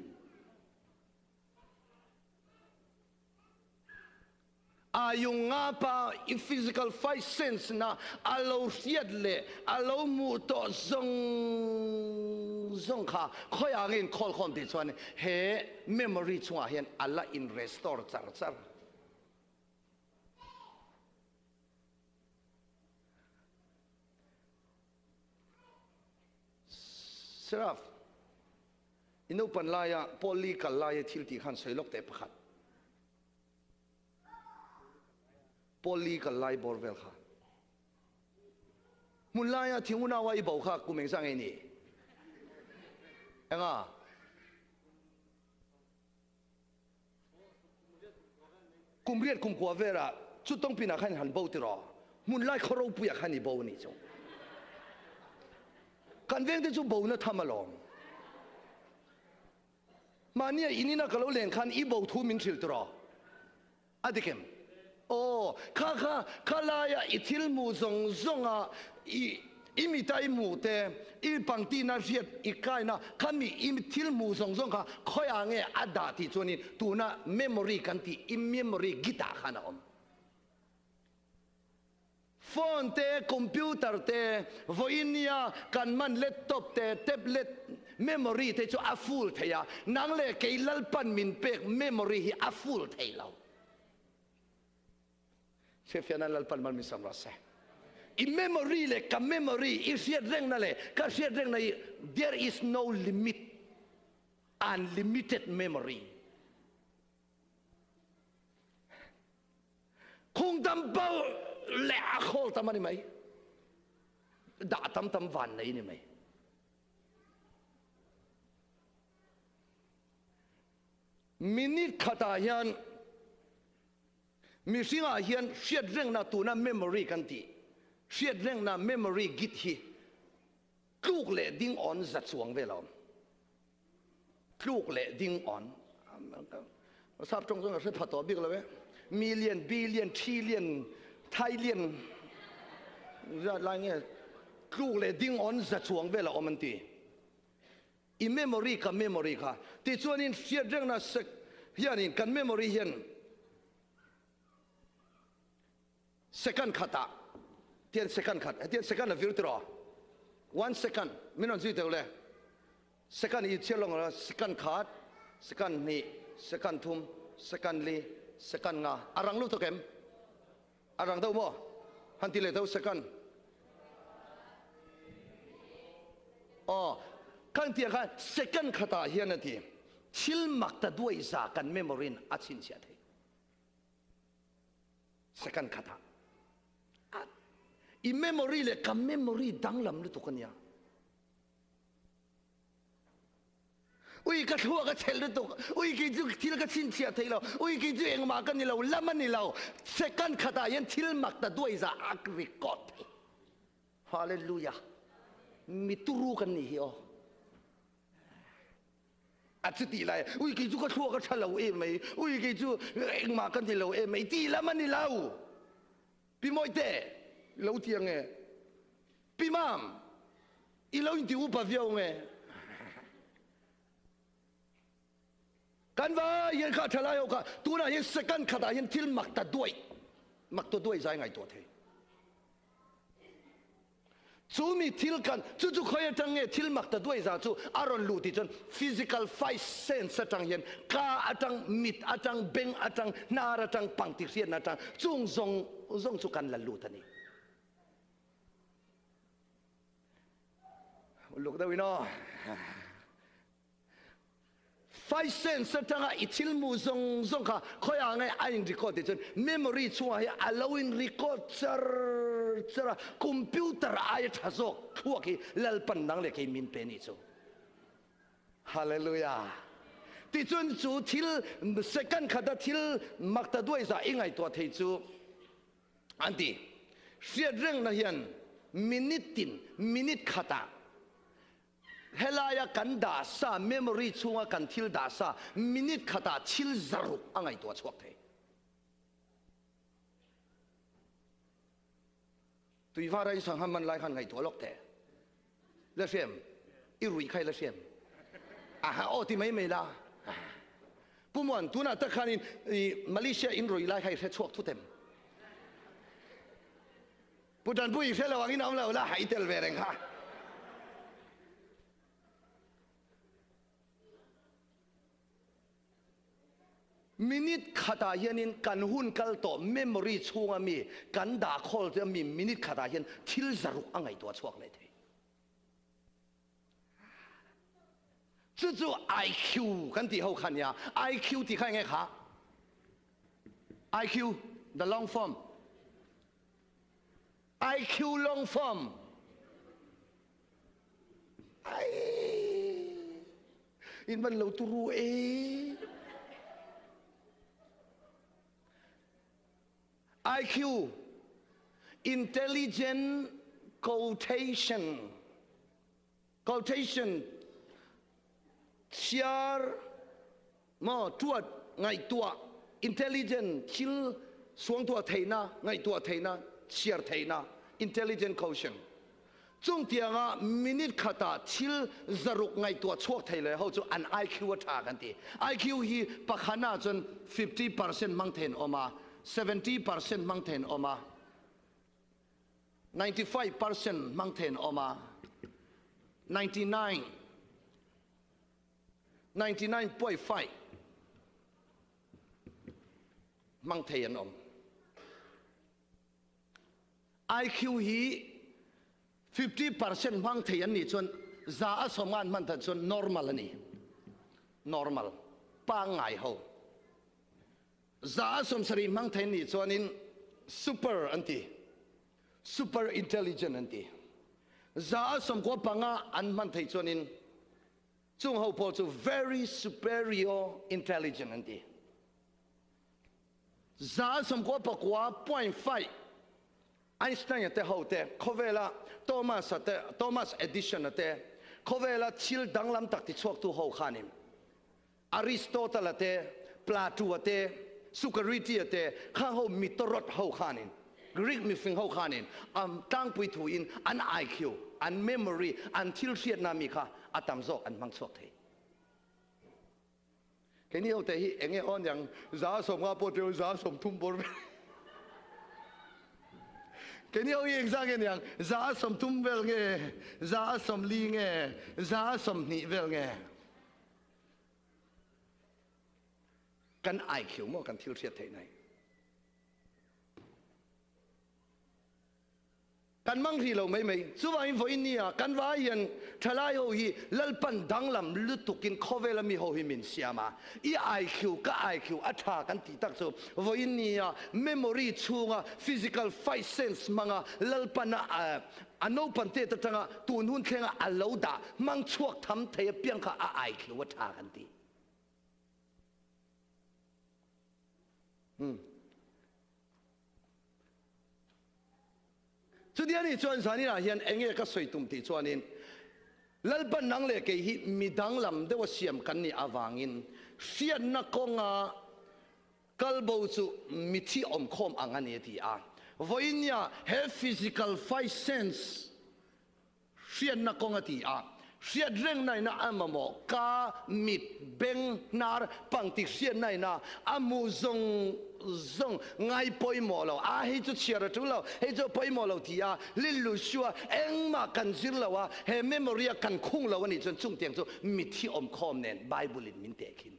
A yung nga pa i physical fight sense na a lo hriat leh a lo hmuh tawh zawng zawng kha khawiah nge in khawl khawm tih chuan he memory chungah hian a la in restore char char. Seraph, i naupan laia Paul Lee kal laia thil tih khan sawi lawk teh pakhat. Paul Lee kal lai bawr vel kha. Hmun laia thing unaua i bo kha kum engzah nge ni? Enga? Kum riat kum kua velah chu tawngpinah khan han bo tiraw? Hmun lai khaw ropuiah khan i bo a nih chu. Kan vengte chu bona tham alawm. Mahnia in ina ka lo len khan i bo thu min hrilh tiraw? A dik em? Aw, kha kha, kha laia i thil hmuh zawng zawnga i i mita i hmuh te, i pangtina hriat i kaina kha mi i thil hmuh zawng zawng kha khawiah nge a dah tih chuanin tuna memory kan tih i memory gitah khan a awm. Phone te, computer te, vawiin nia kan hman laptop te, tablet, memory te chu a full thei a, nang leh kei Lalpan min pek memory hi a full thei lo. Hriatfiahna Lalpan mal min sam rawh se. I memory leh ka memory i hriat rengna leh ka hriat rengna hi there is no limit, unlimited memory. Khung tam bo leh a khawl tam a ni mai. Dah tam tam van nei ni mai. Minute khatah hian mihringah hian hriat rengna tuna memory kan tih hriat rengna memory git hi tluk leh ding awn za chuang vel a awm. Tluk leh ding awn. Sap tawng chuan ka hre pha tawh bik lo e. Million, billion, trillion, thailian zat lai nge tluk leh ding awn za chuang vel a awm an ti. I memory ka memory kha. Tichuanin hriat rengna sek hianin kan memory hian Second khatah tian second khat hetian second a vir tiraw one second min rawn zui teuh le second i chhiar lawng lo second khat second hnih second thum second li second nga a rang lutuk em a rang deuh maw han ti leh deuh second aw khan tiang khan second khatah hian a ti thil mak ta duai za kan memory in a chhinchhiah thei. Second khatah i memory leh ka memory danglam lutuk a nia. Ui ka thluak a chel lutuk, ui kei chu thil ka chhinchhiah thei lo, ui kei chu engmah ka ni lo, lam a ni lo. Second khatah hian thil mak ta duai za a record thei. Hallelujah. Mi turu kan nih hi aw. A chuti lai, ui kei chu ka thluak a tha lo em mai, ui kei chu engmah ka ni lo em mai, tih lam a ni lo. Pi Mawite, i lo ti ange. Pi Mam, i lo inti upa viau ange. Kan vai hian kha thalai ho kha tunah hian second khatah hian thil mak ta duai, mak ta duai zai ngaihtuah thei. Chu mi thil kan, chu chu khawi atang nge thil mak ta duai za chu a rawn luh tih chuan physical five sense atang hian ka atang, mit atang, beng atang, hnar atang, pangti hriatna atang chung zawng zawng chu kan la lut a ni. Uluk deuh in aw. Five cents atanga i thil hmuh zawng zawng kha khawiah nge a in record tih chuan memory chhungah hian a lo in record char char a, computer aia tha zawk thluak hi Lalpan nang leh kei min pe nih chu. Hallelujah. Tichuan chu thil second khata thil mak ta duai zah i ngaihtuah thei chu an ti. Hriat rengna hian minute tin minute khatah Helaia kan dah sa, memory chhunga kan thil dah sa, minute khatah thil zaruk a ngaihtuah chhuak thei. Tuivara i sangha man lai khan ngaihtuah lawk teh. La hriam, i ruih kha i la hriam. Aha, aw ti mai mai la. Pu Muan, tunah tak khanin i Malaysia in ruih lai kha i hre chhuak thut em? Pu Tanpui i hre lo angin a awm lo la, i tel ve reng kha. Minute khatah hianin kan hun kal tawh memory chhunga mi kan dah khawl te mi minute khatah hian thil zaruk a ngaihtuah chhuak leh thei. Chu chu IQ kan tih ho kha nia. IQ tih kha enge kha? IQ, the long form. IQ long form. Ai, in van lo turu e. IQ, intelligent quotation. Quotation chiar maw tuat ngaihtuah intelligent thil suangtuah theihna ngaihtuah theihna chhiar theihna intelligent quotient chung tianga minute khata thil zaruk ngaihtuah chhuak thei le ho chu an IQ a tha kan ti. IQ hi pakhana chuan 50% hmang thein awm a, 70% hmang thein awm a, 95% hmang thein awm a, 99 99.5 hmang thei an awm. IQ hi 50% hmang thei an nih chuan za a sawm an hman that chuan normal a ni. Normal pangngai ho. Za a 70 hmang thei an nih chuanin super an ti. Super intelligent an ti. Za a 95 an hman thei chuanin chung ho pawl chu very superior intelligent an ti. 99.5 Einstein te ho te khawvela Thomas te Thomas Edison te khawvela thil danglam tak ti chhuak tu ho khanin Aristotle te Plato te Socrates te khang ho mitorot ho khanin Greek mifing ho khanin am tlangpui thu in an IQ an memory an thil hriatna mi kha atam zawk an hmang chhuak thei. Keini ho te hi enge aw niang 150 pawh teu 30 bawr vel. Keini ho hi engzah nge niang 30 vel nge 40 nge 20 vel nge. Kan IQ maw kan thil hriat theih nai. Kan hmang hrih lo mai mai. Chuvangin vawiin nia kan vai hian thalai ho hi Lalpan danglam lutukin khawvela mi ho hi min siam a. I IQ ka IQ a tha kan tih tak chu vawiin nia memory chhunga physical fight sense hmanga Lalpana a naupan tet atanga tun hun thlenga a lo dah hmang chhuak tham thei apiang kha a IQ a tha kan ti. Chuti a nih chuan zaninah hian enge ka sawi tum tih chuanin Lalpan nang leh kei hi mi danglam deuha siam kan nih avangin hriatna kawnga kalbo chu mithi awmkhawm ang a ni a ti a. Vawiinia he physical fight sense Hriatna kawng a ti a, hriat reng naina a mamawh, ka, mit, beng, hnar, pangti hriat naina a hmuh zawng zawng ngai pawimawh lo, a hei chu chhiar a tul lo, hei chu a pawimawh lo ti a, Lillu Shua engmah kan zir lo a, he memory a kan khung lo a nih chuan chungtiang chu mithi awmkhawm nen Bible in min tehkhin.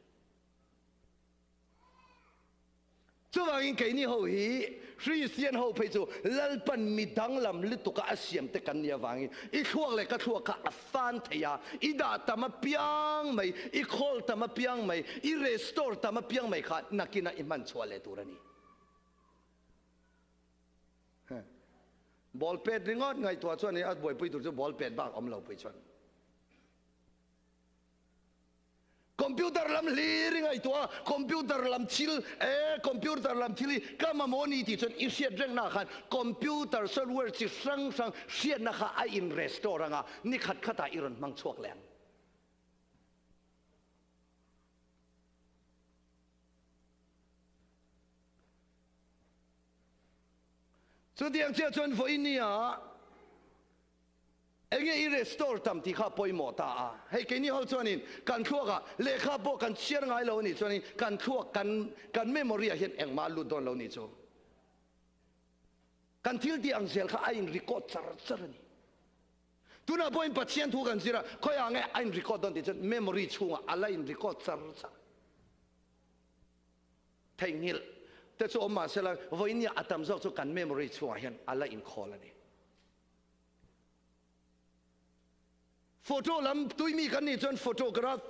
Chuvangin keini ho hi Kristian ho phei chu Lalpan mi danglam lutuka a siam te kan nih avangin i thluak leh ka thluak kha a fan thei a, i dah tam apiang mai, i khawl tam apiang mai, i restore tam apiang mai kha nakinah i hman chhuah leh tur a ni. Ball pet ringawt ngaihtuah chuan a buaipui tur chu ball pet bak awm lo pui chuan. Computer lam hlir i ngaihtuah a, computer lam thil e, computer lam thil hi ka mamawh a ni tih chuan i hriat rengna khan computer software chi hrang hrang hriatna kha a in restore anga ni khat khatah i rawn hmang chhuak leh ang. Chutiang chiah chuan vawinia Enge i restore tam tih kha a pawimawh ta a. Hei keini ho chuanin kan thluakah lehkha pawh kan chhiar ngai lo a nih chuanin kan thluak kan kan memory ah hian engmah a lut dawn lo nih chu. Kan thil tih ang zel kha a in record char char a ni. Tunah pawhin Pathian thu kan zir a, khawiah nge a in record dawn tih chuan memory chhungah a la in record char char. Theihnghilh te chu awm mahsela vawiin a tam zawk chu kan memory chhungah hian a la inkhawl a ni. Photo lam tuimi kan nih chuan photograph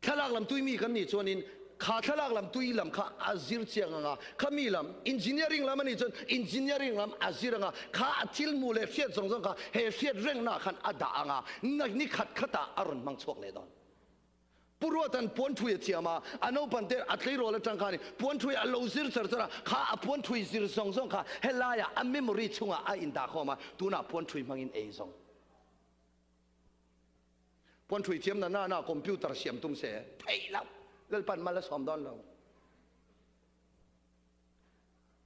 thlalak lam tuimi kan nih chuanin kha thlalak lam tui lam kha a zir chiang anga khami lam engineering lam anih chuan engineering lam a zir anga kha a thil hmuh leh hriat zawng zawng kha he hriat rengna khan a dah anga ni khat khatah a rawn hmang chhuak leh dawn. Pu Ruata'n puanthui a thiam a, a naupan te a tleirawl atang khanin puanthui a lo zir char char a, kha a puanthui zir zawng zawng kha helaiah a memory chungah a indah khawm a, tunah puanthui hmangin ei zawng. Puanthui thiam na nana computer siam tum se theih loh, Lalpan mal a sawm dawn lo.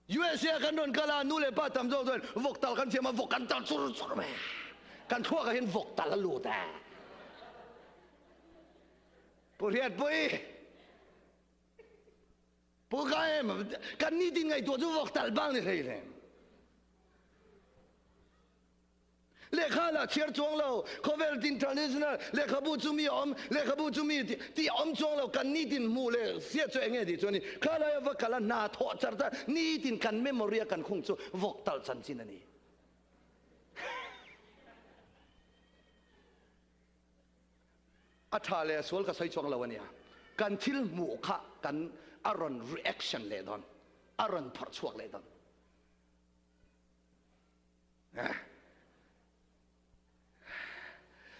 USA kan rawn kal a, nu leh pa tam zawk chuan vawk tal kan thiam a, vawk kan tal chur chur mai a. Kan thluakah hian vawk tal a lut a. Pu Hriatpui, Pu Kaem, kan nitin ngaihtuah chu vawk tal bang ni hlei hlem. Lehkha lah chhiar chuang lo, khawvel tin traditional lehkhabu chu mi a awm, lehkhabu chu mi tih a awm chuang lo, kan nitin hmuh leh hriat chu enge tih chuan in kha laia va kal a hna thawh char char nitin kan memory a kan khung chu vawk talh chanchin a ni. A tha leh a sual ka sawi chuang lo a nia, kan thil hmuh kha kan a rawn reaction leh dawn, a rawn phawrh chhuak leh dawn.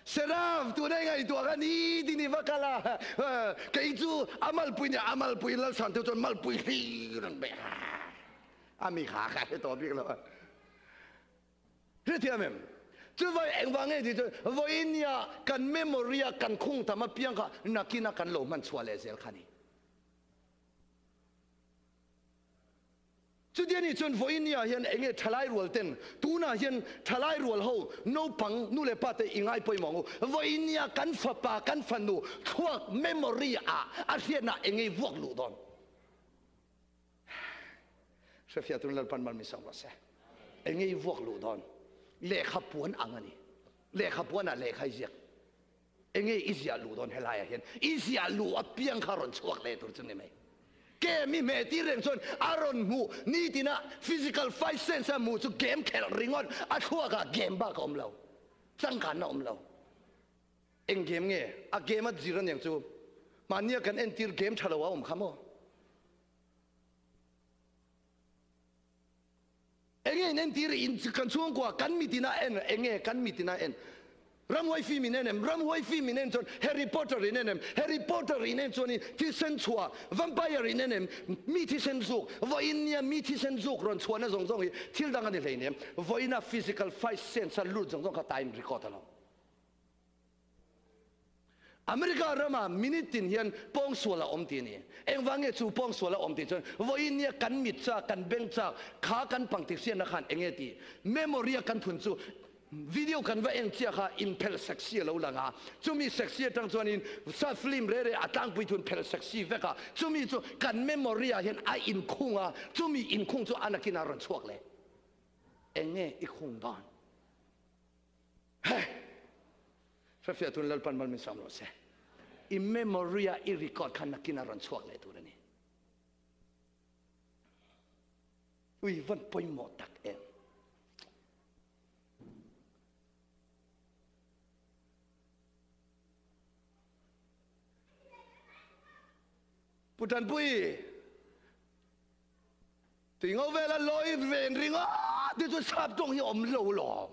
Seraf tuna i ngaihtuah kha ni tin i va kal a, kei chu a malpui nia a malpui Lalchhan te chuan malpui hlir an be a, a mi kha kha hre tawh bik lo a. Hrethiam em? Chuvai engvang nge tih chuan vawiin nia kan memory a kan khung tam apiang kha nakin a kan lo hman chhuah leh zel kha ni. Chuti anih chuan vawinia hian enge thalai rual ten tunah hian thalai rual ho naupang nu leh pa te i ngai pawimawh ang u. Vawinia kan fapa kan fanu thluak memory ah a hriatna enge i vuak luh dawn? Hrefiah turin Lalpan mal min sawm rawh se. Enge i vuak luh dawn? Lehkha puan ang a ni. Lehkha puan ah lehkha i ziak. Enge i ziah luh dawn helaiah hian i ziah luh apiang kha rawn chhuak leh tur chu ni mai. Game i hmeh tir reng chuan a rawn hmuh nitina physical fight sense a hmuh chu game khelh ringawt a thluakah game bak a awm lo. Changkanna a awm lo. Eng game nge? A game a zir aniang chu. Mahnia kan entir game tha lo a awm kha maw? Enge in entir in kan chhungkua kan mitin a en enge kan mitin a en Ramhuai film in en em Ramhuai film in en chuan Harry Potter in en em Harry Potter in en chuan in thisen chhuah Vampire in en em mi thisen zuk vawiin nia mi thisen zuk rawn chhuahna zawng zawng hi thil dang a ni hleinem vawiina physical fight sense a lut zawng zawng kha time record a lo America rama minute tin hian pawngsual a awm tih a ni. Engvang nge chu pawngsual a awm tih chuan vawiin nia kan mit chak, kan beng chak, kha kan pangti hriatna khan eng nge tih memory a kan thun chu video kan va en chiah kha inphelh sexy a lo lang a, chumi sexy atang chuanin sa film re re a tlangpui thun phelh sexy vek a, chumi chu kan memory ah hian a inkhung a, chumi inkhung chu a nakin a rawn chhuak leh. Eng nge i khung dawn? He! Hrefiah tun Lalpan mal min sam rawh se. I memory a i record kha nakin a rawn chhuak leh tur a ni. Ui van pawimawh tak em. Pu Tanpui, Tui ngo vela lawi ven ringawt hi chu sap tawng hi awm lo lawm.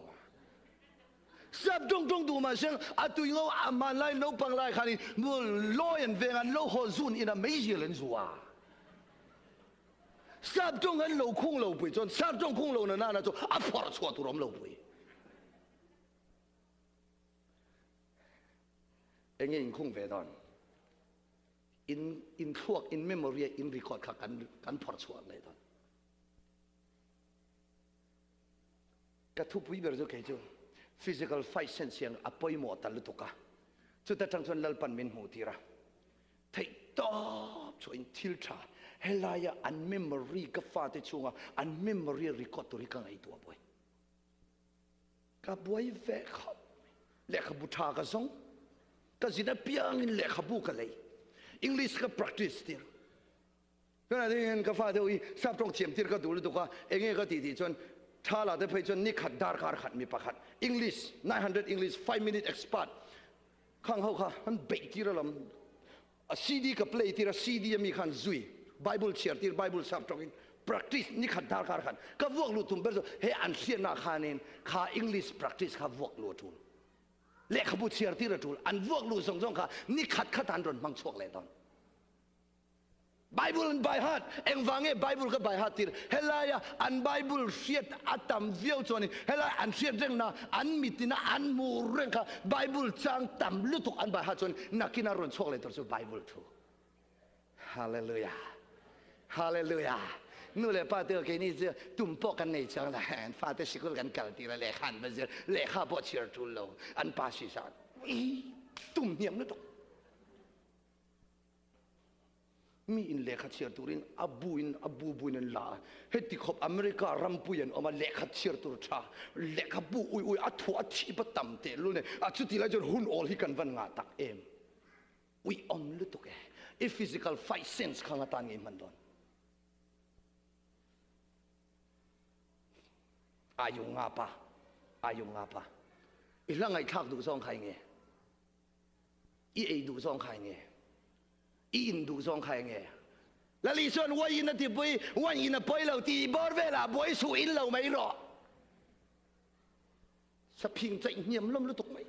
Sap tawng tawng duh mahse a tui ngo a hmanlai naupang lai khanin lawi an veng an lo haw zun ina meizial an zu a. Sap tawng an lo khung lo pui chuan sap tawng khung lo na nana chu a phawrh chhuah tur awm lo pui. Enge inkhung ve dawn? In in thluak in memory a in record kha kan kan phawrh chhuah leh dawn. Ka thupui ber chu kei chu physical fight sense hian a pawimawh ta lutuk a. Chuta tang chuan Lalpan min hmuh tir a. Theih tawp chhuah in thil tha helaia an memory ka fate chhunga an memory record tur hi ka ngaihtuah buai. Ka buai ve khawp mai. Lehkhabu tha ka zawng. Ka zin apiangin lehkhabu ka lei. English ka practice tir. Tunah hian ka fa deuh hi sap tawng thiam tir ka duh lutuk a, enge ka tih tih chuan tha la te phei chuan ni khat darkar khat mi pakhat English 900 English 5 minute expert khang ho kha an beih tir alam. A CD ka play tir a, CD ami khan zui, Bible chhiar tir, Bible sap tawngin practice ni khat darkar khan ka vuak luh tum ber chu he an hriatna khanin kha English practice kha vuak luh a tul. Lehkhabu chhiar tir a tul. An vuak luh zawng zawng kha ni khat khat an rawn hmang chhuak leh dawn. Bible an by heart. Engvang nge Bible ka by heart tir? Helaia an Bible hriat a tam viau chuanin helai an hriat rengna an mitina an hmuh reng kha Bible chang tam lutuk an by heart chuan nakina rawn chhuak leh tur chu Bible thu. Hallelujah. Hallelujah. Nu leh pa te keini chu tum pawh kan nei chuang la fate sikul kan kal tir a lehkha an va zir lehkha pawh chhiar tul lo an pa si sa tum hniam lutuk. Mi in lehkha chhiar turin a bu in a bu bu in an la a. Heti khawp America rampui an awm a, lehkha chhiar tur tha, lehkha bu ui ui a thuah a thip a tam tehlul nen a chuti lai chuan hun awl hi kan van ngah tak em. Ui awm lutuk e. I physical fight sense kha nga tan ngei hman dawn. Ayung nga pa. Ayung nga pa. I hla ngaihthlak duh zawng kha enge? I ei duh zawng kha enge? I in duh zawng kha enge? Lali chuan uai in a ti pui, uai in a pawi lo ti bawr velah buai suh in lo mai rawh. Saphing chaih hniam lawm lutuk mai.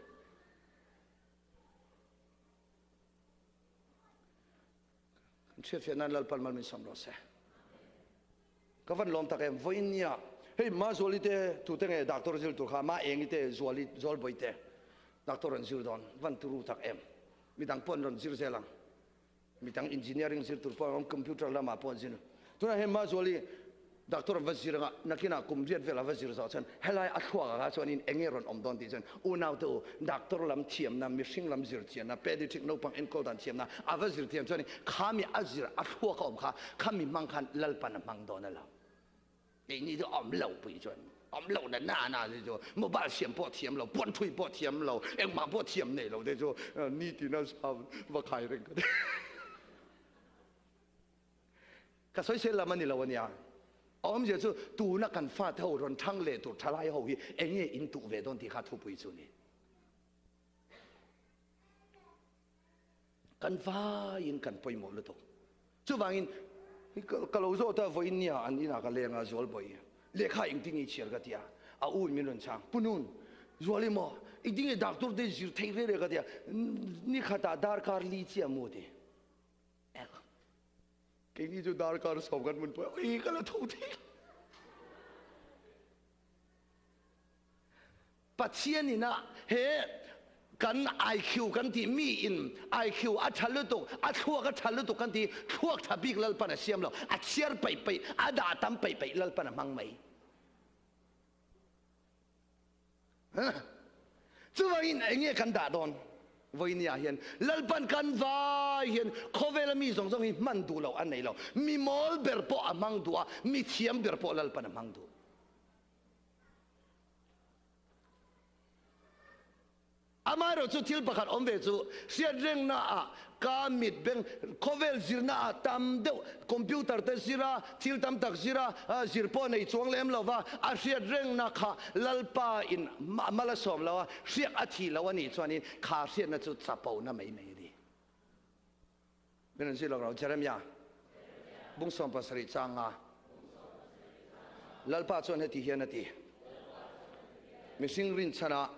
Kan hriatfiah nan Lalpan mal min sawm rawh se. Ka van lawm tak em vawiin nia hei ma zuali te tute nge doctor zir tur kha ma engi te zuali zualbawih te doctor an zir dawn van turu tak em midang pawh an rawn zir zel ang midang engineering zir tur pawh an awm computer lamah pawh an zir tunah hian ma zuali doctor an va zir anga nakinah kum riat vel a va zir zawh chuan helai a thluak anga chuanin enge rawn awm dawn tih chuan unaute u doctor lam thiamna mihring lam zir chianna pediatric naupang enkawl dan thiamna a va zir thiam chuanin khami a zir a thluak a awm kha khami hmang khan Lalpan a hmang dawn a lo keini chu awm lo pui chuan awm lo na na na chu chu mobile siam pawh thiam lo puan thui pawh thiam lo engmah pawh thiam nei lo te chu nitin a va khai reng ka ti. Ka sawisel lam a ni lo a nia. A awmzia chu tuna kan fate ho rawn thang leh tur thalai ho hi eng nge in tuh ve dawn tih kha thupui chu a ni. Kan vaiin kan pawimawh lutuk. Chuvangin ka lo zawt a, vawiin nia an inah ka leng a, Zualbawi lehkha engtin nge i chhiar ka ti a, a u in min rawn chhang, Pu Nun, Zuali maw, engtin nge doctor te zir theih reh reh ka ti a, ni khatah darkar li chiah mu ti. Keini chu darkar sawm kan hmun pawh ui ka la tho thei lo. Pathian in a he kan IQ kan tih mi in IQ a tha lutuk, a thluak a tha lutuk kan ti, thluak tha bik Lalpan a siam lo, a chhiar peih peih, a dah tam peih peih Lalpan a hmang mai. Chuvangin eng nge kan dah dawn? Vawinia hian Lalpan kan vai hian khawvela mi zawng zawng hi hman duh loh a nei lo. Mi mawl ber pawh a hmang duh a, mi thiam ber pawh Lalpan a hmang duh. Amaherawh chu thil pakhat awm ve chu hriatrengna ah ka mit beng khawvel zirna ah tam deuh computer te zir a, thil tam tak zir a, zir pawh nei chuang lem lo va, a hriatrengna kha Lalpa in a mal a sawm lo a, hriak a thih lo a nih chuanin kha hriatna chu chapona mai mai a ni. Min rawn zir lawk ro Jeremiah bung 17 changa Lalpa chuan heti hian a ti, Mihring rinchhana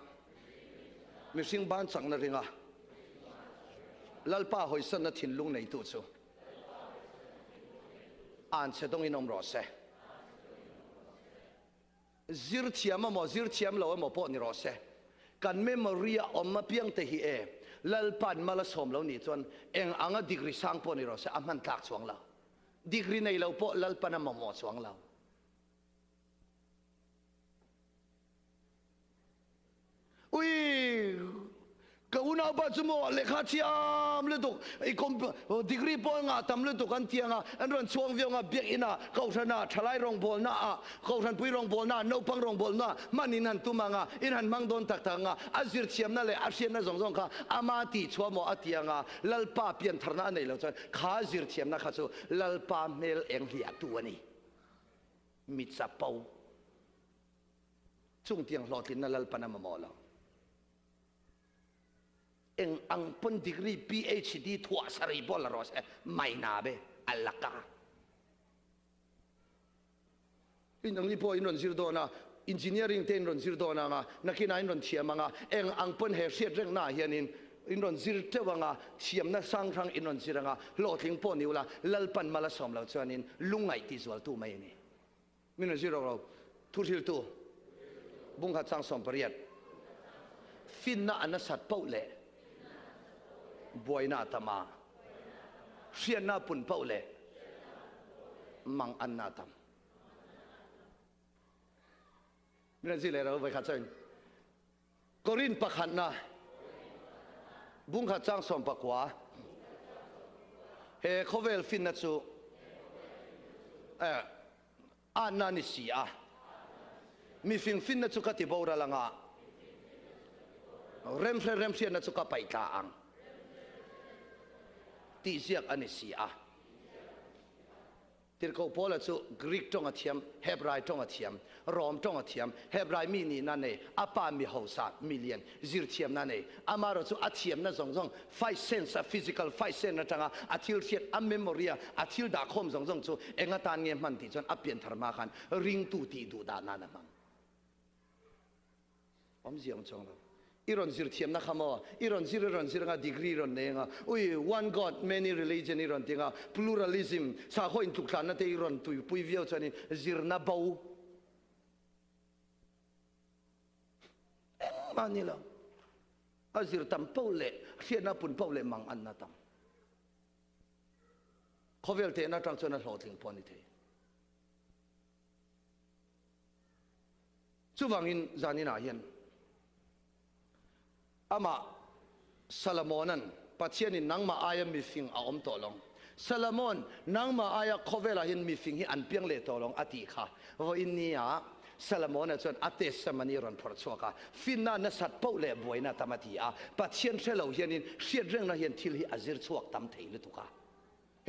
mihring ban chakna ringa Lalpa hawisanna thinlung neitu chu anchhe dawngin awm rawh se. Zir thiam emaw zir thiam lo emaw pawh ni rawh se, kan memory a awm apiang te hi e, Lalpa'n mal a sawm lo nih chuan eng anga degree sang pawh ni rawh se a hman tlak chuang lo. Degree nei lo pawh Lalpa'n a mamawh chuang lo. Ui, ka unaupa chu maw lehkha thiam lutuk, i degree pawh ngah tam lutuk an ti anga, an rawn chhuang viau anga biakinn ah, kohhran ah, thalai rawngbawlna ah, kohhranpui rawngbawlna ah, naupang rawngbawlna ah hman in han tum anga, in han hmang dawn tak tak anga, a zir thiamna leh a hriatna zawng zawng kha ama tih chhuah maw a ti anga, Lalpa piantharna a nei lo chuan kha zir thiamna kha chu Lalpa hmel eng hliahtu a ni. Mi chapo. Chung tiang hlawhtlinna Lalpan a mamawh lo. Eng ang pawn degree PhD thuah sarih pawh la rawh se, mai na be a laka. In ang ni pawh in rawn zir dawn a, engineering te in rawn zir dawn anga, nakinah in rawn thiam anga, eng ang pawn he hriat rengna ah hianin in rawn zir teuh anga, thiamna hrang hrang in rawn zir anga, hlawhtling pawh ni ula, Lalpan mal a sawm lo chuanin lungngaih tihzualtu mai a ni. Min rawn zir rawk lo. Thuhriltu, Bungkhat chang 18. Finna a nasat poh leh buaina a tam a, hriatna a pun poh leh manganna a tam. Min rawn zir leh rawk vawikhat chuan Korin pakhatna bungkhat chang 19 he khawvel finna chu anna a ni si a, mifing finna chu ka ti boral anga remhre remhriatna chu ka paih tla ang tih ziak a ni si a. Tirhkoh Paula chu Greek tawng a thiam, Hebrai tawng a thiam, Rom tawng a thiam, Hebrai mi nihna nei, a pa mi hausa, mi lian, zirthiamna nei. Amaherawh chu a thiamna zawng zawng, five sense a physical five sense atanga a thil hriat, a memory a a thil dahkhawm zawng zawng chu eng atan nge hman tih chuan a pianthar hma khan ringtu tih duh dah nan a hmang. Awmzia awm chuang lo. I rawn zir thiamna kha maw? I rawn zir i rawn zir anga degree i rawn nei anga ui one God many religion i rawn ti anga pluralism sakhaw intluktlanna te i rawn tuipui viau chuanin zirna bo engmah ni lo. A zir tam poh leh hriatna pun poh leh mang anna tam. Khawvel tehna atang chuan a hlawhtling pawh a ni thei. Chuvangin zaninah hian amah Salomona'n Pathianin nangmah aia mifing a awm tawh lo. Solomon, nangmah aia khawvelah hian mifing hi an piang leh tawh lo a tih kha. Vawiin nia Solomona chuan a testimony rawn phawrh chhuak a, finna nasat poh leh buaina tam a ti a. Pathian hre lo hianin hriatrengna hian thil hi a zir chhuak tam thei lutuk a.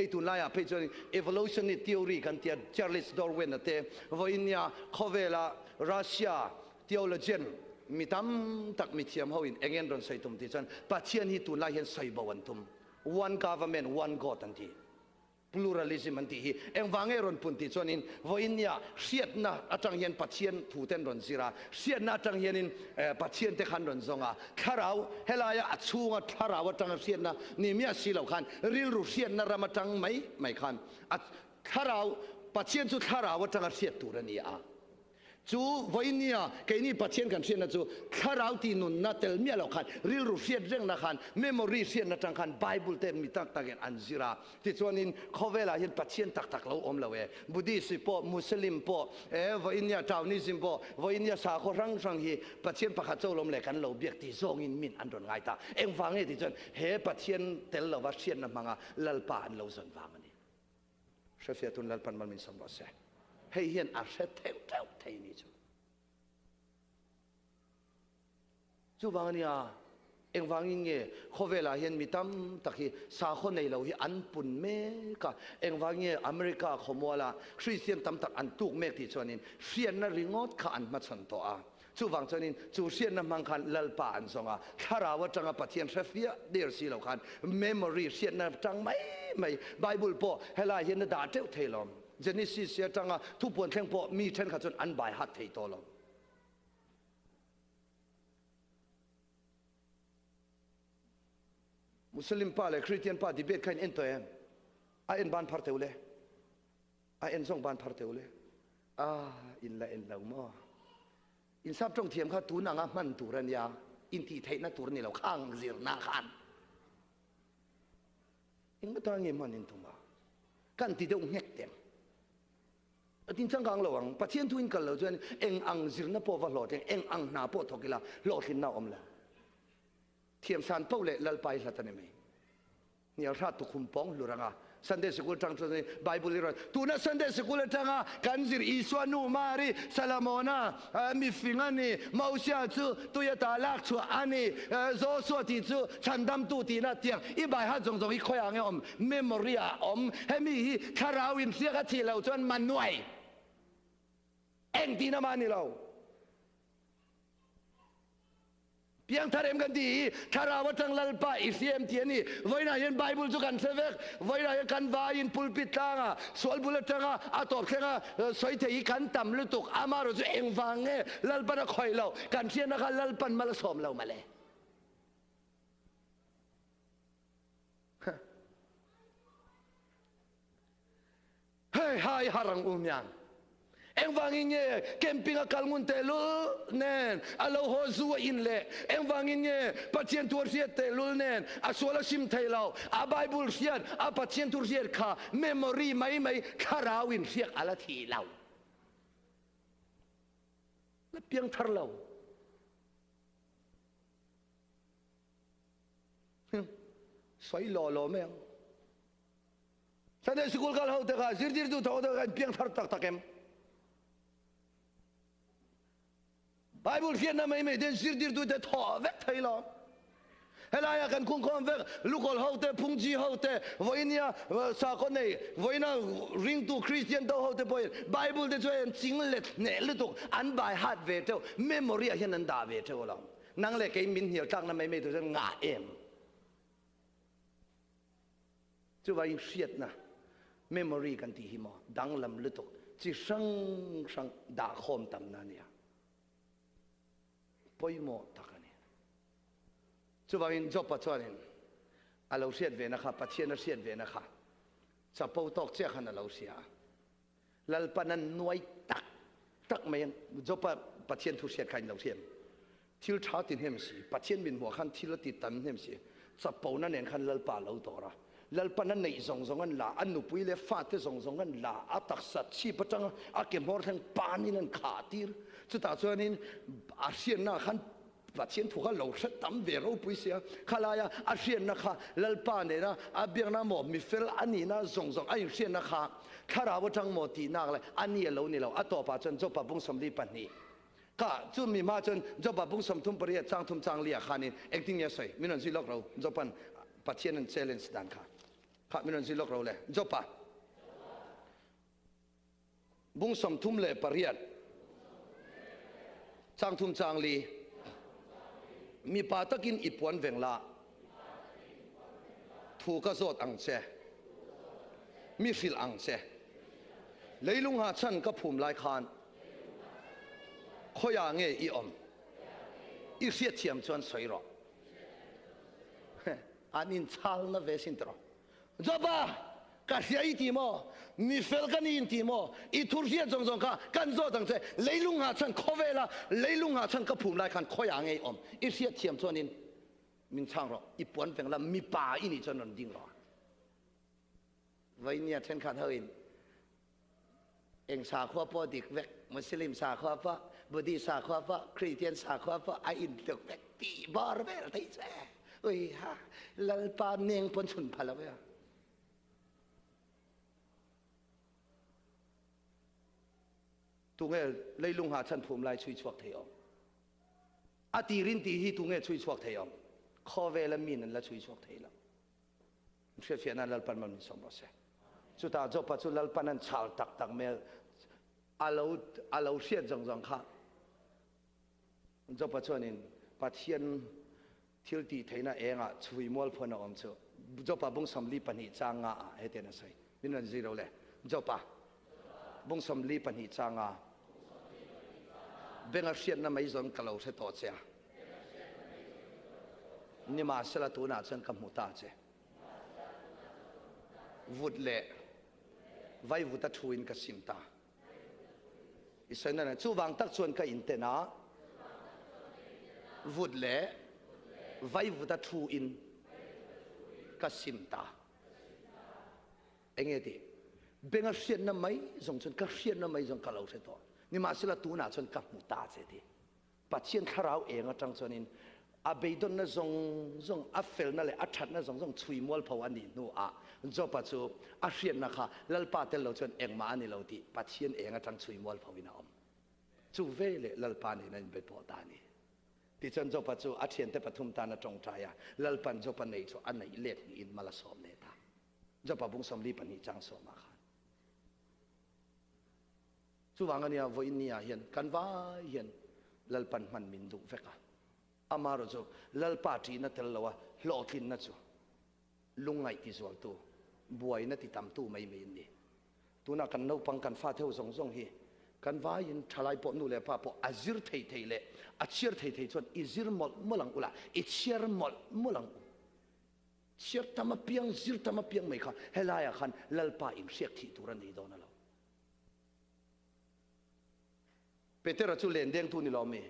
Hei tunlaiah phei chuan evolutionary theory kan tia Charles Darwin-a te vawinia khawvela Russia theologian mi tam tak mithiam hoin eng en rawn sawi tum tih chuan Pathian hi tunlai hian sawi bo an tum. One government, one God an ti. Pluralism an tih hi engvang nge rawn pun tih chuanin vawinia hriatna atang hian Pathian thu ten rawn zir a, hriatna atang hianin Pathian te khan rawn zawng a, thlarau helaia a chhunga thlarau atanga hriatna ni miah si lo khan rilru hriatna ram atang mai mai khan a thlarau Pathian chu thlarau atanga hriat tur a ni a. Chu vawinia keini Pathian kan hriatna chu thlarau tih nunna tel miah loh khan rilru hriat rengna khan memory hriatna tang khan Bible te mi tak takin an zir a. Tichuanin khawvelah hian Pathian tak tak lo awm lo e. Buddhist pawh, Muslim pawh, e vawinia Taoism pawh, vawinia sakhaw hrang hrang hi Pathian pakhat chauh lawm leh kan lo biak tih zawngin min an rawn ngai ta. Engvang nge tih chuan he Pathian tel lova hriatna hmanga Lalpa an lo zawn vang a ni. Hrefiah tun Lalpan mal min sawm rawh se. Hei hian a hre theuh theuh thei ni chu. Chuvang ania engvangin nge khawvelah hian mi tam tak hi sakhaw nei lo hi an pun mek a, engvang nge America khawmuala Christian tam tak an tuk mek tih chuanin hriatna ringawt kha an hmachhawn tawh a. Chuvang chuanin chu hriatna hmang khan Lalpa an zawng a, thlarau atanga Pathian hre fiah der si lo khan memory hriatna atang mai mai Bible pawh helai hian a dah teuh thei lo. Genesis atanga thupuan thleng pawh mi thenkhat chuan an bai hat thei tawh lo. Muslim pa leh Christian pa debate kha in en tawh em? A en ban phar teu le. A en zawng ban phar teu le. A in la en lo maw? In sap tawng thiam kha tun anga hman tur a nia, in tih theihna tur ni lo khang zirna khan. Engmah tan nge hman in tum a? Kan ti deuh nghek teng. A tin changkang lo ang. Pathian thu in kal lo chuan eng ang zirna pawh va hlawhtling, eng ang hna pawh thawk ila hlawhtlinna a awm lo. Thiamsan poh leh Lalpa i hlat a ni mai. Hnial hrat tukhum pawng hlur anga Sunday Sikul tang chuan Bible i rawn tuna Sunday Sikul atanga kan zir Isua nu Mari Salamona mifing a ni Mosia chu tui ata lak chhuah a ni Joshua tih chu chhandamtu tihna tiang i bai hat zawng zawng hi khawiah nge awm memory ah awm hemi hi thlarau in hriak a thih loh chuan manuai eng tihna mah a ni lo. Piangthar em kan tih hi Thlarau atang Lalpa i hria em tih a ni. Vawiinah hian Bible chu kan hre vek. Vawiinah hian kan vaiin pulpit tlanga sual bul atanga a tawp thlenga sawi thei hi kan tam lutuk. Amaherawh chu engvang nge Lalpan a khawih loh? Kan hriatna kha Lalpan mal a sawm lo male. Hei hai har ang u miang. Engvangin nge camping a kal ngun tehlul nen a lo haw zu a in leh? Engvangin nge Pathian thu a hriat tehlul nen a sual a sim thei lo? A Bible hriat, a Pathian thu hriat kha memory mai mai thlarau in hriak a la thih lo. La piang thar lo. Sawi law law mai ang. Sunday School kal ho te kha zirtirtu tho te kha in piang thar tak tak em? Bible hriatna mai mai ten zirtirtu te thawh vek thei lo. Helaia kan khungkhawm vek lukawl ho te phungji ho te vawinia sakhaw nei vawiina ringtu Christian do ho te pawhin Bible te chu an ching let hneh lutuk an bai hat ve teuh memory ah hian an dah ve teuh lo. Nang leh kei min hnial tlakna mai mai tur chuan ngah em? Chuvangin hriatna, memory kan tih hi maw danglam lutuk chi hrang hrang dahkhawm tamna a nia. Pawimawh tak a ni. Chuvangin Job-a chuanin a lo hriat vena kha, Pathian a hriat vena kha chapo tawk chiah khan a lo hria a. Lalpan an nuai tak tak mai an Job-a Pathian thu hriat kha in lo hriat. Thil tha ti hnem si, Pathian min hmuah khan thil a ti tam hnem si, chapona nen khan Lalpa a lo dawr a. Lalpan a neih zawng zawng an la, a nupui leh fate zawng zawng an la, a taksa chhip atanga a ke hmawr thleng panin an khah tir. Chutah chuanin a hriatna khan Pathian thu kha lo hre tam ve ropui sia, khalaia a hriatna kha Lalpa nena a biakna maw mifel a nihna zawng zawng a inhriatna kha thlarau atang maw tihnak leh a ni a lo ni lo. A tawpah chuan Jopa bung 42 kha chu mi hma chuan Jopa bung 38 chang thum chang li ah khanin engtin nge a sawi? Min rawn zui lawk ro Jopan Pathian an challenge dan kha. Kha min rawn zui lawk ro le. Jopa. Bung 38. Chang thum chang li. Mipa takin i puan veng la. Thu ka zawt ang che. Mi hrilh ang che. Leilung ha chan ka phum lai khan khawiah nge i awm? I hriatthiam chuan sawi rawh. An inchalna ve sin tiraw? Joba, ka hria i ti maw? Mi fel ka ni in ti maw? I thu hriat zawng zawng kha kan zawt ang che. Leilung ah chuan khawvela leilung ah chuan ka phum lai khan khawiah nge i awm? I hriatthiam chuanin min chhang rawh. I puan veng la, mipa i nih chuan rawn ding rawh. Vainia thenkhat hoin eng sakhua pawh dik vek, Muslim sakhua pawh, Buddhist sakhua pawh, Christian sakhua pawh a intluk vek tih bawr vel thei che. Ui ha, Lalpa neng pawn chhun pha lo ya. Tunge leilung ha chan phum lai chhui chhuak thei awm. A tirin ti hi tunge chhui chhuak thei awm. Khawvel a min an la chhui chhuak thei lo. Hriatfiah nan Lalpan mal min sawm rawh se. Chutah Jopa chu Lalpan an chal tak tak mai a lo a lo hriat zawng zawng kha Jopa chuanin Pathian thil tih theihna engah chhui mual phuan a awm chu Jopa bung 42 chang nga ah hetian a sawi. Min rawn zui lo le. Jopa bung 42 chang nga benga hriatna mai zawn ka lo hre tawh che a. Nimahsela tunah chuan ka hmu ta che. Vut leh vaivuta thuin ka sim ta. I sawi na chuvang tak chuan ka inten a, vut leh vaivuta thuin ka sim ta. Enge ti? Benga hriatna mai zawng chuan ka hriatna mai zawng ka lo hre tawh. Nimahsela tunah chuan ka hmu ta che ti. Pathian thlarau eng atang chuanin a beidawnna zawng zawng, a felna leh a thatna zawng zawng chhui mualpho a nih hnuah Job-a chu a hriatna kha Lalpa tel lo chuan engmah a ni lo tih Pathian eng atang chhui mualphoin a awm. Chu veleh Lalpa nen a inbe pawh ta a ni. Tichuan Job-a chu a thiante pathum tan a tawngtai a, Lalpan Job-a nei chu a neih let hnihin mal a sawm leh ta. Job-a bung 42 chang sawmah khan. Chuvang ania vawiin ni ah hian kan vai hian Lalpan hman min duh vek a. Amaherawh chu Lalpa ṭihna tel lo a hlawhtlinna chu lungngaih ti zualtu, buaina ti tamtu mai mai an ni. Tunah kan naupang kan fate ho zawng zawng hi kan vaiin ṭhalai pawh nu leh pa pawh a zir thei thei leh a chhiar thei thei chuan i zir mawlh mawlh ang ula, i chhiar mawlh mawlh ang u. Chhiar tam apiang, zir tam apiang mai kha helaiah khan Lalpa inhriak thih tur a nei dawn a lo. Petera chu len dengtu ni lo mi?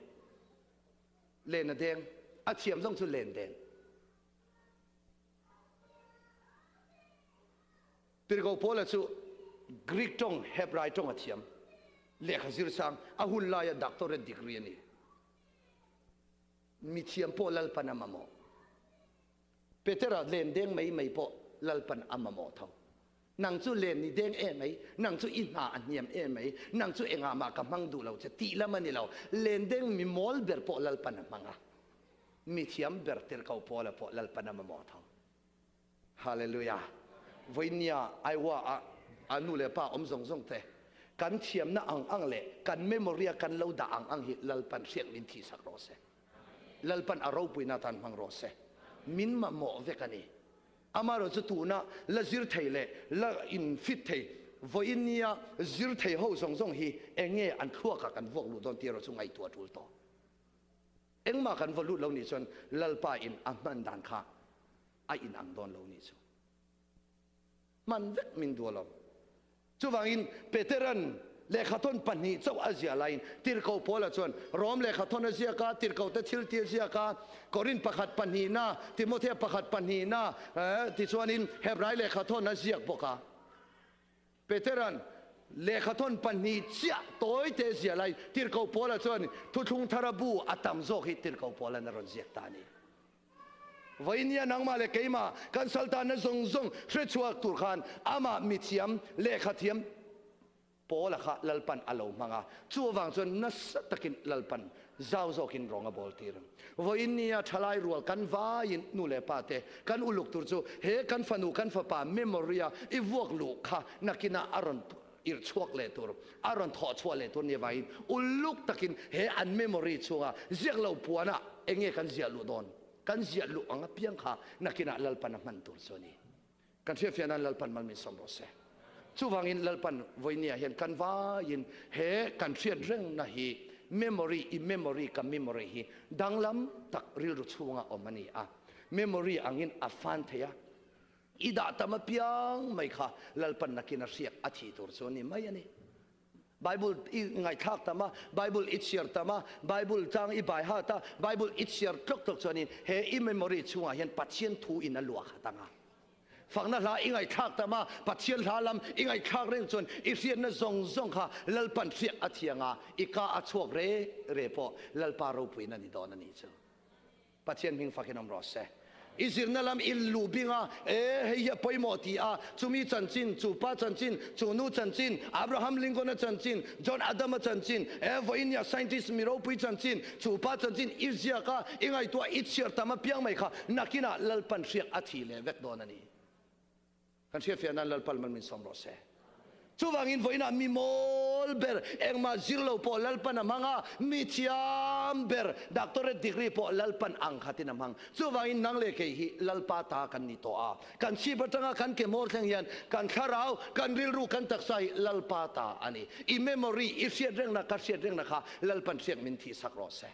Len a deng. A thiam zong chu len deng. Tirhkoh Paula chu Greek tawng, Hebrai tawng a thiam. Lehkha zir sang, a hun laia doctorate degree a ni. Mi thiam pawh Lalpan a mamawh. Petera len deng mai mai pawh Lalpan a mamawh tho. Nang chu len i deng em mai, nang chu i hna a hniam em mai, nang chu engah mah ka hmang duh lo che tih lam a ni lo. Len deng mi mawl ber pawh Lalpan a hmang a, mi thiam ber tirhkoh Paula pawh Lalpan a mamawh tho. Hallelujah! Vawinia Iowa ah a nu leh pa awm zawng zawng te kan thiamna ang ang leh kan memory a kan lo dah ang ang hi Lalpan hriat min thihsak rawh se. Lalpan a ropuina atan hmang rawh se. Min mamawh vek a ni. Amaherawh chu tuna la zir thei leh la in fit thei vawiin nia zir thei ho zawng zawng hi eng nge an thluakah kan vuak luh dawn tih erawh chu ngaihtuah tul tawh. Engmah kan va lut lo nih chuan Lalpa in a hman dan kha a inang dawn lo nih chu. Hman vek min duh alawm. Chuvangin Peteran lehkhathawn pahnih chauh a ziah laiin Tirhkoh Paula chuan Rom lehkhathawn a ziak a, Tirhkohte thiltih a ziak a, Korin pakhat pahnihna, Timothea pakhat pahnihna, tichuanin Hebrai lehkhathawn a ziak bawk a. Peteran lehkhathawn pahnih chiah tawite a ziah laiin Tirhkoh Paula chuan Thuthlung Thara bu a tam zawk hi Tirhkoh Paula'n a rawn ziak ta a ni. Vawinia nangmah leh keimah kan saltanna zawng zawng hrechhuak tur khan amah mithiam, lehkhathiam Paula kha Lalpan a lo hmang a, chu avang chuan nasa takin Lalpan Zau zawkin rawng a bawl tir. Vawiin nia thalai rual kan vaiin nu leh pa te kan uluk tur chu he kan fanu kan fapa memory a i vuak luh kha nakinah a rawn irh chhuak leh tur, a rawn thawh chhuah leh tur nia vaiin uluk takin he an memory chhunga ziak lo puanah enge kan ziah luh dawn? Kan ziah luh ang apiang kha nakinah Lalpan a hman tur chu a ni. Kan hriatfiah nan Lalpan mal min sawm rawh se. Chuvangin Lalpan vawinia hian kan vaiin he kan hriat rengna hi memory i memory ka memory hi danglam tak rilru chhunga awm a ni a. Memory angin a fan thei a. I dah tam apiang mai kha Lalpan nakin a hriak a thi tur chu a ni mai a ni. Bible i ngaihthlak tam a, Bible i chhiar tam a, Bible tlang i bai hat a, Bible i chhiar tlawk tlawk chuanin he i memory chhungah hian Pathian thu in a luah khat ang a. Fakna hla i ngaihthlak tam a, Pathian hla lam i ngaihthlak reng chuan i hriatna zawng zawng kha Lalpan hriak a thiang a, i ka a chhuak re re pawh Lalpa ropuina ni dawn a nih chu. Pathian hming fakin awm rawh se. I zirna lam i luh bing a, e, hei hi a pawimawh ti a, chumi chanchin, chu pa chanchin, chu nu chanchin, Abraham Lincoln-a chanchin, John Adama chanchin, e, vawiin scientist mi ropui chanchin, chu pa chanchin i ziak a, i ngaihtuah i chhiar tam apiang mai kha nakinah Lalpan hriak a thih leh vek dawn a ni. Kan hriatfiah nan Lalpal mal min sawm rawh se. Chuvangin vawiinah mi mawl ber, engmah zir lo pawh Lalpan a hmang a, mi thiam ber, doctorate degree pawh Lalpan ang khatin a hmang. Chuvangin nang leh kei hi Lalpa ta kan ni tawh a. Kan chhip atanga kan ke hmawr thleng hian kan thlarau, kan rilru, kan taksa hi Lalpa ta a ni. I memory, i hriat rengna, ka hriat rengna kha Lalpan hriak min thihsak rawh se.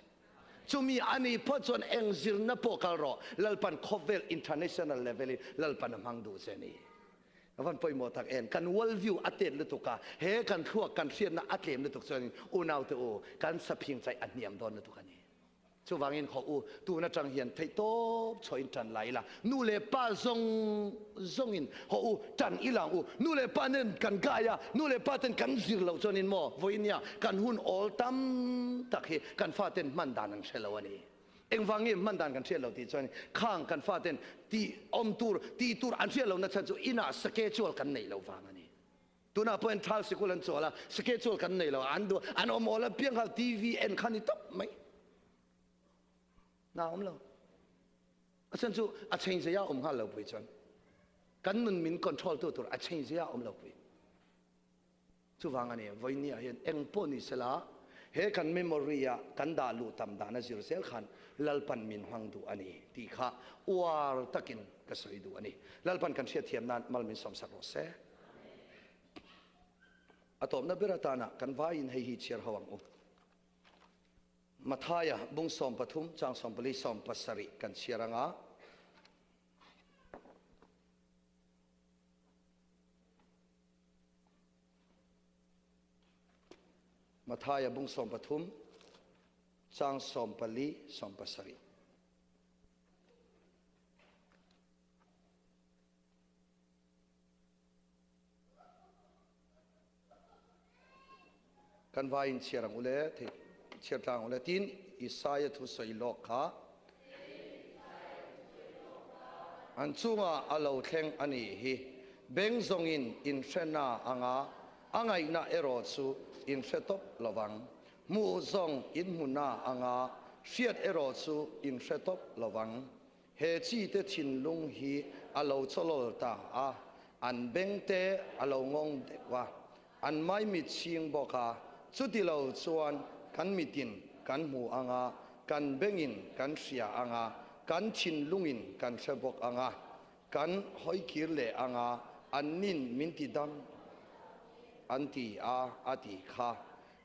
Chumi a nih phawt chuan eng zirna pawh kal rawh, Lalpan khawvel international level in Lalpan a hmang duh che a ni. Ka van pawimawh tak em, kan world view a tet lutuk a, he kan thluak kan hriatna a tlem lutuk chuanin unaute u, kan saphing chaih a hniam dawn lutuk a ni. Chuvangin khaw u, tun atang hian theihtawp chhuahin tan la ila, nu leh pa zawng zawngin haw u, tan i lang u. Nu leh pa nen kan gai a, nu leh pa ten kan zir loh chuanin maw, vawinia kan hun awl tam tak hi kan faten hman dan an hre lo a ni. Engvang nge hman dan kan hriat lo tih chuan khang kan faten tih awm tur, tih tur an hriat lohna chhan chu inah schedule kan neih loh vang a ni. Tunah pawhin thal sikul an chawl a, schedule kan nei lo a, an duh, an awm awl apiang kha TV en kha ni tawp mai. Hna awm lo. A chhan chu a change zeia awm nghal lo pui chuan kan nun min control tu tur a change zeia awm lo pui. Chuvang a ni, vawinia hian eng pawh ni sela he kan memory a kan dah luh tam dan a zir zel khan Lalpan min hmang duh a ni tih kha uar takin ka sawi duh a ni. Lalpan kan hriatthiam nan mal min sawmsak rawh se. A tawpna ber atana kan vaiin hei hi chhiar ho ang u. Mathaia bung 13 chang 14 17 kan chhiar anga. Mathaia bung 13 chang 14 17. Kan vai in chhiar ang ule, thei chhiar tlang ule tin Isaiah thu sawi lawk kha an chungah a lo thleng a nih hi. Beng zawngin in hre na anga a ngaihna erawh chu in hre tawp lovang. Hmuh zawng in hmu na anga hriat erawh chu in hre tawp lovang. He chite thinlung hi a lo chawlawl ta a, an bengte a lo ngawng deuh a, an maimit chhing bawk a, chuti lo chuan kan mitin kan hmu ang a, kan bengin kan hria ang a, kan thinlungin kan hre bawk ang a, kan hawikir leh ang a, an nin min ti dam an ti a, a ti kha.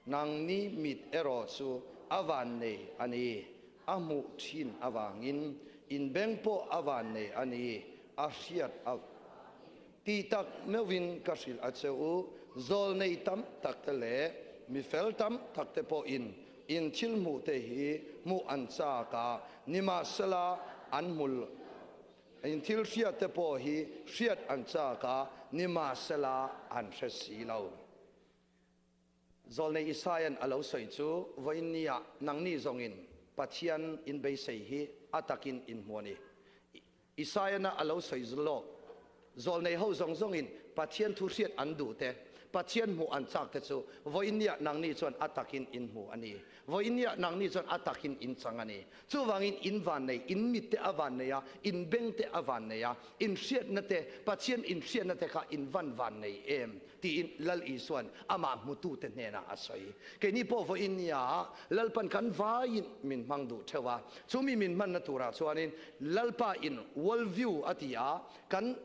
Nangni mit erawh chu a vannei a ni, a hmuh thin avangin in beng pawh a vannei a ni, a hriat a ti tak meuhin ka hrilh a che u, zawlnei tam takte leh mi fel tam takte pawhin in thil hmuhte hi hmuh an chak a, nimahsela an hmu in thil hriatte pawh hi hriat an chak a, nimahsela an hre si lo. Zawlnei Isaia'n a lo sawi chu, Vawiin nia nangni zawngin Pathian in beisei hi a takin in hmu a ni. Isaia'n a lo sawi lawk, Zawlnei ho zawng zawngin Pathian thu hriat an duh te, Pathian hmuh an chak te chu vawiinniah nangni chuan a takin in hmu a ni. Vawiinniah nangni chuan a takin in chang a ni. Chuvangin in vannei, in mit te a vannei a, in beng te a vannei a, in hriatna te, Pathian in hriatna te kha in van vannei em? tiin Lal Isua'n amah hmutute hnenah a sawi. Keini pawh vawiinnia Lalpan kan vaiin min hmang duh theuh a, chumi min hmanna turah chuanin Lalpa in world view a ti a, kan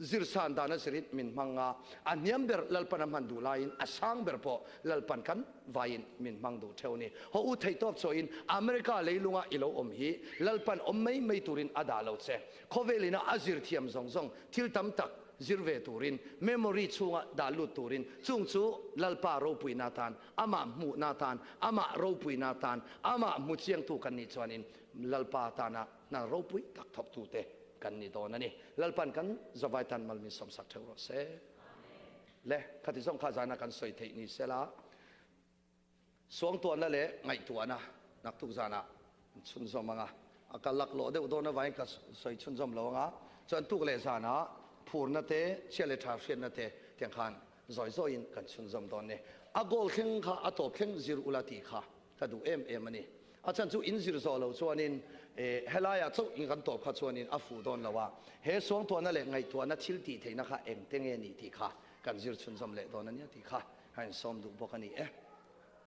Zirsan dan a zirin min hmang a, a hniam ber Lalpan a hman duh laiin a sang ber pawh Lalpan kan vaiin min hmang duh theuh a ni. Haw u theihtawp chawiin America leilunga i lo awm hi Lalpan awm mai mai turin a dah lo che. Khawvel ina a zir thiam zawng zawng thil tam tak zir ve turin memory chhunga dah lut turin chung chu Lalpa ropuina atan, amah hmuhna atan, amah ropuina atan, amah hmu chiangtu kan nih chuanin Lalpa tana hna ropui tak thawktute kan ni dawn a ni. Lalpan kan zavai tan mal min sawmsak theuh rawh se. Le, khati zawng kha zana kan sawi theih ni sela, suangtuahna leh ngaihtuahna naktuk zanah an chhunzawm anga, a ka laklawh deuh dawn avangin ka sawi chhunzawm lo anga, chuan tuk leh zanah phurna te, chhia leh tha hriatna te tiang khan zawi zawiin kan chhunzawm dawn ni. A goal thleng kha a tawp thleng zir ula tih kha ka duh em em a ni. A chhan chu in zir zawh lo chuanin helaiah chauh in kan tawp kha chuanin a fuh dawn lo a, he suangtuahna leh ngaihtuahna thil tih theihna kha engte nge ni tih kha kan zir chhunzawm leh dawn a nia tih kha ka insawm duh bawk a ni e.